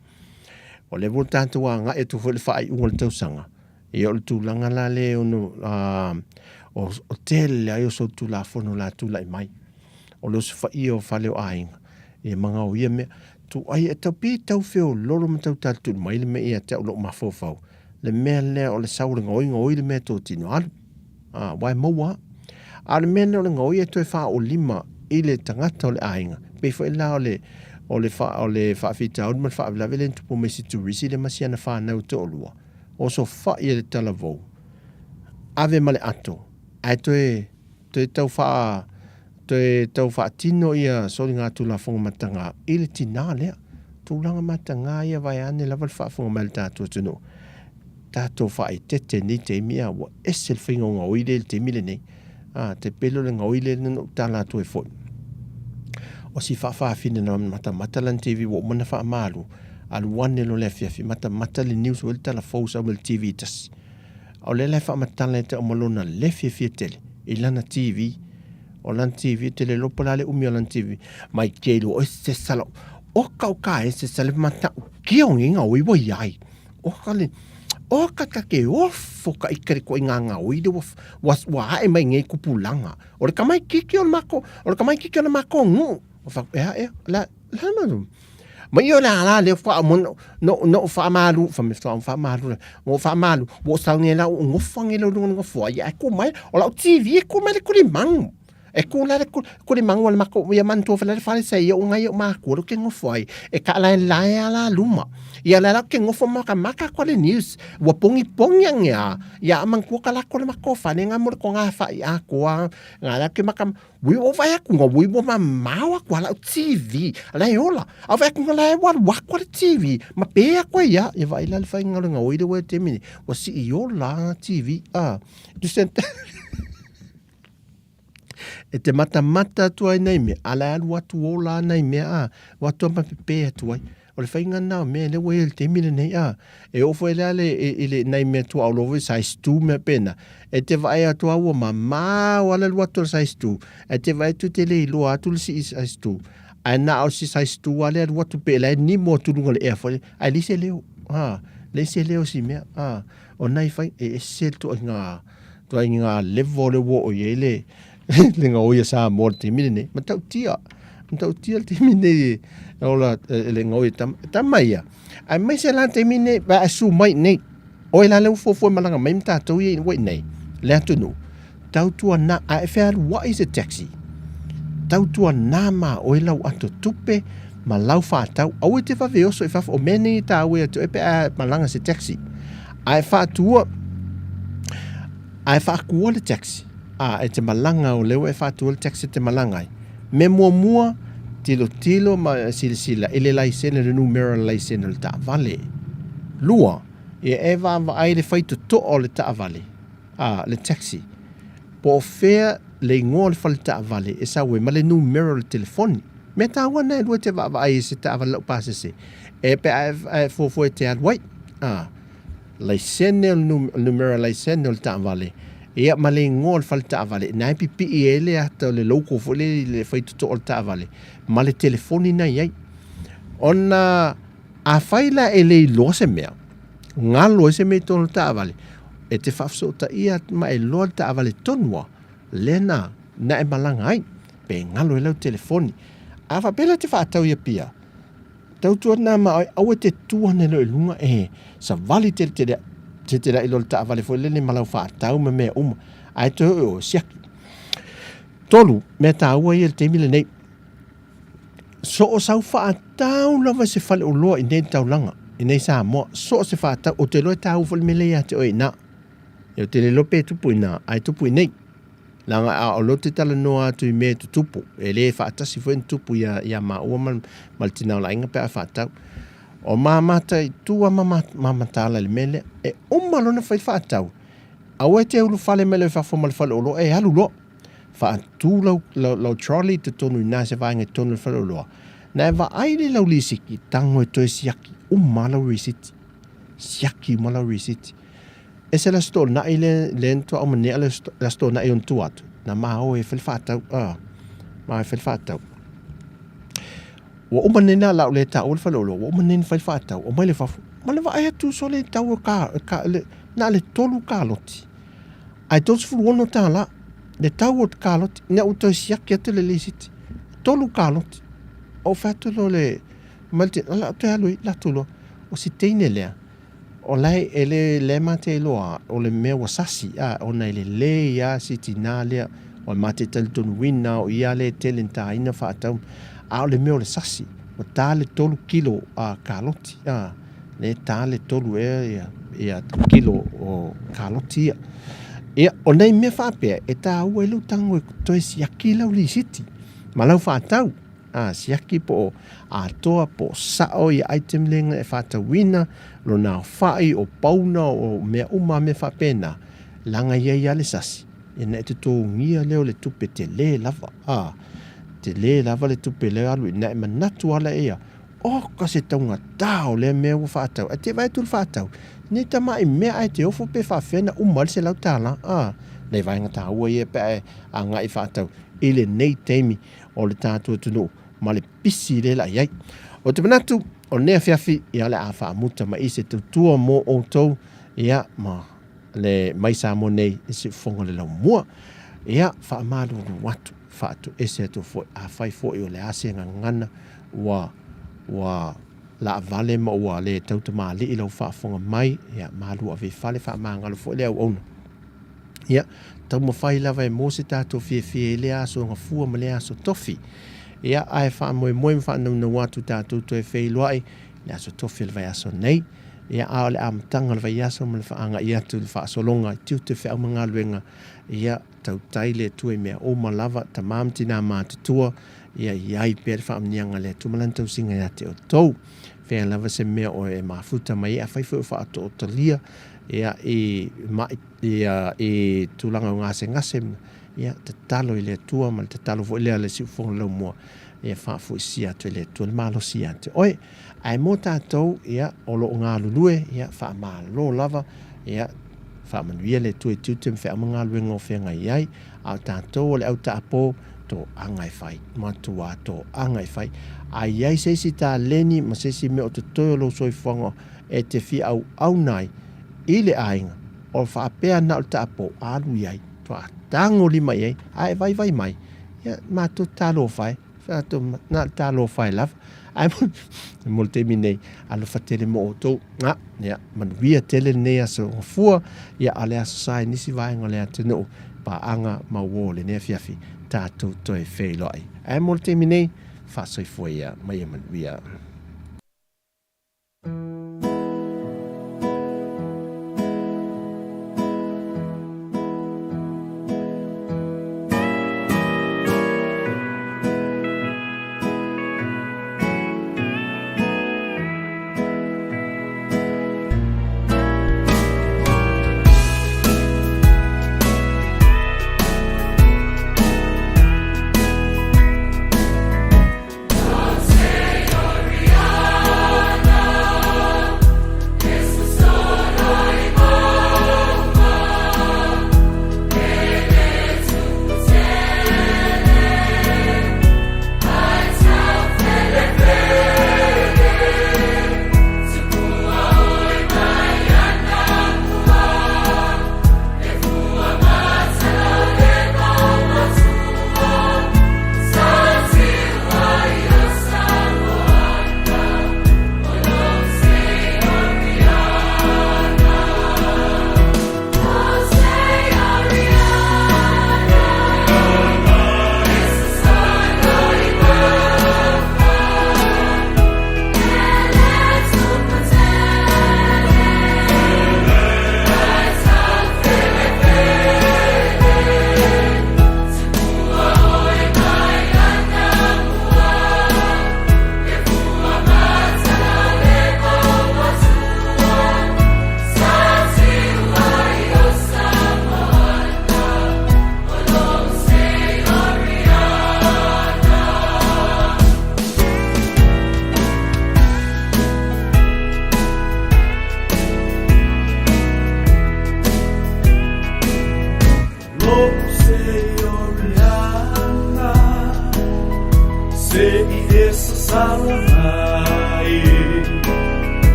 S1: O lea foi ua tatou agai atu foi i le faaiuga o le tausaga, ia o le tulaga la lea e ono o, o tele ai o solitulafono o le a tulai mai. O le osofaia o fale o aiga, ia ma gaoia mea. Tuai e tau pe tau feololo ma tau talituli mai le mea ia te au lou mafaufau, le mea lea o le sau o le gaoi, gaoi le mea e totino alu. Ā, wai maua. A o le mea lea o le gaoi e toe faaolima i le tagata o le aiga, pei foi la o le, O le fa, o le faafitauli ma le faalavelave lea na tupu mai i si Turisi lea ma si ana fanau e toalua, osofai e le talavou, ave ma le ato, ae toe, toe tau faa, toe tau faatino ia soligatulafono mataga i le tinā lea. Tulaga mataga ia vaeane lava le faafofoga mai a le tatou atunuu. Tatou faaeteete i lenei taimi a ua ese le faiga o gaoi lea i le taimi lenei. A, te pele o le gaoi lea na ou tala atu ai foi. O si faafafine na matamata lana TV ua uma ona faamalu, alu ane loa le afiafi, matamata le news ua i ai le tala fou sau mai le TV tasi. O lea la e faamatala e tau ma lona le fiafia tele i lana TV. O lana TV, te le iloa po o le a le umi o lana TV. Mai te iloa oe se sala, o kau ka e se sala matau kia o nginga oi wa iai. O ka le, o ka ka ke ofo ka i kere ko i ngā ngā oi le wa, wa, wa ae mai ngei kupulanga. O le kamai kiki o le mako, o le kamai kiki o le mako ngu. O fa, ea, ea, la, la ma, ma ia le ala le fa mo no no no fa malu fa me fa fa malu mo fa malu wo sa nge la o ngofa nge lo lo ngofa ia ku mai o la TV ku mai le kuli mang e ku la le kuli mang wala mako ia man tu fa le fa le se ia o ngai o ma ku lo ke ngofa ai e ka la la ya la luma ia la la ke ngofa ma ka maka ko le news wa pongi pongi nge a ia man ku ka la ko le mako fa ne nga mo ko nga fa ia ko nga la ke maka Ui o vai aku nga ui wa mamao aku ala o TV. Ala e ola. A vai aku nga la e waru aku ala TV. Ma pe aku ai ia. Ia vai la le whai ngalo nga oire wa te mini. Wa si i ola TV. A. Tu sente. E te mata mata atu ai nei mea. Ala e alu atu ola nei mea. A. Wa atu ma pe atu ai. O le faiga lena o mea lea ua i ai i le taimi lenei, a, e oo foi la le, i le, nai mea tuaolo foi, size 2 mea pena, e te vaai atu a ua mamao a le alu atu o le size 2, ae te vaai atu e te le iloa atu le sii size 2, ae na o si size 2 a le alu atu pe la e nimo atu i luga o le ea foi, ae leai se leo, a, leai se leo o si mea, a, o nai fai, e ese le tuaiga, tuaiga level lea ua oo i ai le, le gaoi a Samoa i le taimi lenei. Matautia, matautia le taimi nei e ola e le gaoi e tama, tama ia. Aemaise la le taimi nei, pe a e su mai nei, oe la lea ua fuafua e malaga mai ma tatou ia ua i nei, le atunuu, tautuana, a e fealuai i se taxi, tautuana ma oe lau ato tupe ma lau whātau, aua e te vave oso i fafo, o mea nei e tāua ia te oe pe a malaga se taxi. A e whātua, A e whaakua le taxi, a e te malanga o lea ua e faatua le taxi e te malanga ai. Mea muamua, tilotilo ma silasila i le laisene, le numera o le laisene o le taavale. Lua, ia e vaavaai le faitotoa o le taavale, a, le taxi. Po o fea le igoa o le fale taavale e sau ai ma le numera o le telefoni. Mea taua na e lua e te vaavaai i se taavale laupasese e pe a e fuafua e te alu ai. A. laisene o le numera laisene o le taavale, ia ma le igoa o le fale taavale, na e pipii ai le ata o le logo foi lele i le faitotoa o le taavale, ma le telefoni na i ai. Ona afai la e le iloa se mea, galo ai se mea i totonu o le taavale, e te faafesootaia ma e iloa le taavale tonu lava, lea na, na e malaga ai, pe galo ai lau telefoni. A faapea la e te faatau i Apia, Tautua na ma oe, aua te tu ane loa i luga e savali tele tele te tele ai loa le taavale foi lele ma lau faatau ma mea uma, ae toe oo i oe siaki. Tolu, mea taua ia i le taimi lenei, so o sau faatau lava i se faleoloa i nei taulaga, i nei Samoa, so o se faatau, ou te iloa e taua foi le mea lea ia te oe i ina. Ou te le iloa pe tupu i ina, ae tupu i nei. Leaga a o lea ou te talanoa atu i mea e tutupu, e le faatasi foi ona tupu ia, ia maua ma, ma le tina o le aiga pe a faatau. O ma mataitu a ma, ma mataala i le mea lea, e uma loa ona fai faatau, aua e te ulufale mai loa i fafo ma le faleoloa, e alu loa. Faatu lau, lau, lau trolley i totonu i ina i se vaega i totonu o le faleoloa, na e vaai lea i lau lisiti, tago e toe siaki uma lava lau risiti. Siaki uma lau risiti. Ese le Aso Toonai le, le na tuaau ma nea le Aso Toonai ona tua atu, na mao e fai le faatau, a, mao e fai le faatau. Ua uma nei na lau le taua le faleoloa, ua uma nei na fai le faatau, omai le fafo, ma le vaai atu sole i tau o ka, ka, le, na o le tolu kaloti. Ae $36 le tau o kaloti, ina ua toe siaki atu le lisiti, tolu kaloti. Ou fai atu loa le, ma le, o le a toe alu ai, latou loa, o si teine lea, O lae e le le ma te iloa o le mea ua sasi a ona e lelei a si tinā lea o ma te talitonuina o ia lea e tele na tāina faatau a o le mea o le sasi. Ua ta le 3 kilo a kaloti, a, le ta le 3 ea ia, ia kilo o kaloti ia. Ia, o nei mea faapea, e tāua ai lou tago e toe siaki lau lisiti ma lau faatau. A, siaki po o atoa, po o sao ia item lea e faatauina, lona aofai, o pauna, o mea uma mea faapena, leaga e i ai lava le sasi, ina e totogia lea o le tupe tele lava. A, tele lava le tupe lea alu ina e manatu ala ia, oka se taugata o lea mea ua faatau. Ae te vaai atu le faatau, nei tamai mea ae te ofo pe faafefea ona uma ai le $100. A, nai vaega taua ia pe a e agai faatau i lenei taimi o le tatou atunuu ma le pisi lea la i ai. Ou te manatu, o lenei afiafi, ia o le a faamuta mai i se tautua mo outou, ia, ma le mai Samoa nei i siufofoga o le laumua. Ia, faamalulu atu, faatoese atu foi, afai foi o le a se gagana ua, ua laavale ma ua le tautamalii lau faafofoga mai, ia, malu ave i fale, faamagalo foi le auauna. Ia, taumafai lava e maua se tatou fiafia i lea aso gafua ma lea aso tofi. Ia, ae faamoemoe ma faanaunau atu tatou toe feiloai le aso tofi o le vaiaso nei. Ia, a o le amataga o le vaiaso ma le faagai atu i le faasologa i tiute, feau ma galuega, ia, tautai le Atua i mea uma lava, tama ma tinā matutua, ia i ai pea le faamanuiaga a le Atua ma Lana tausiga ia te outou. Fea lava se mea o e mafuta mai ai, afai foi o faatootalia, ia, i mai, ia, i tulaga o gasegase, ia, tatalo i le Atua ma le tatalo foi lea a le siufofoga o le laumua, ia faafoisia atu e le Atua le malosi ia te oe. Ae mo tatou, ia, o lo o galulue, ia, faamalo lava, ia, faamanuia le Atua i tiute ma feau ma galuega o feagai ai, a o tatou o le au taapo, toaga e fai, matua toaga e fai. A i ai se isi taleni ma se isi mea o totoe o lou soifuaga e te fia auauna ai i le aiga, o faapea na o le taapo, alu i ai, faatagolima i ai, a e vaivai mai, ia, matou talofa e. Na o le talofa e lava. Ae mo le taimi nei, alofa tele mo outou. A, ia, manuia tele lenei aso gafua, ia, a o le aso sa i nisi vaega o le atunuu, paaga ma uo o lenei afiafi, tatou toe feiloai. Ae mo le taimi nei, faasoifua ia ma ia manuia.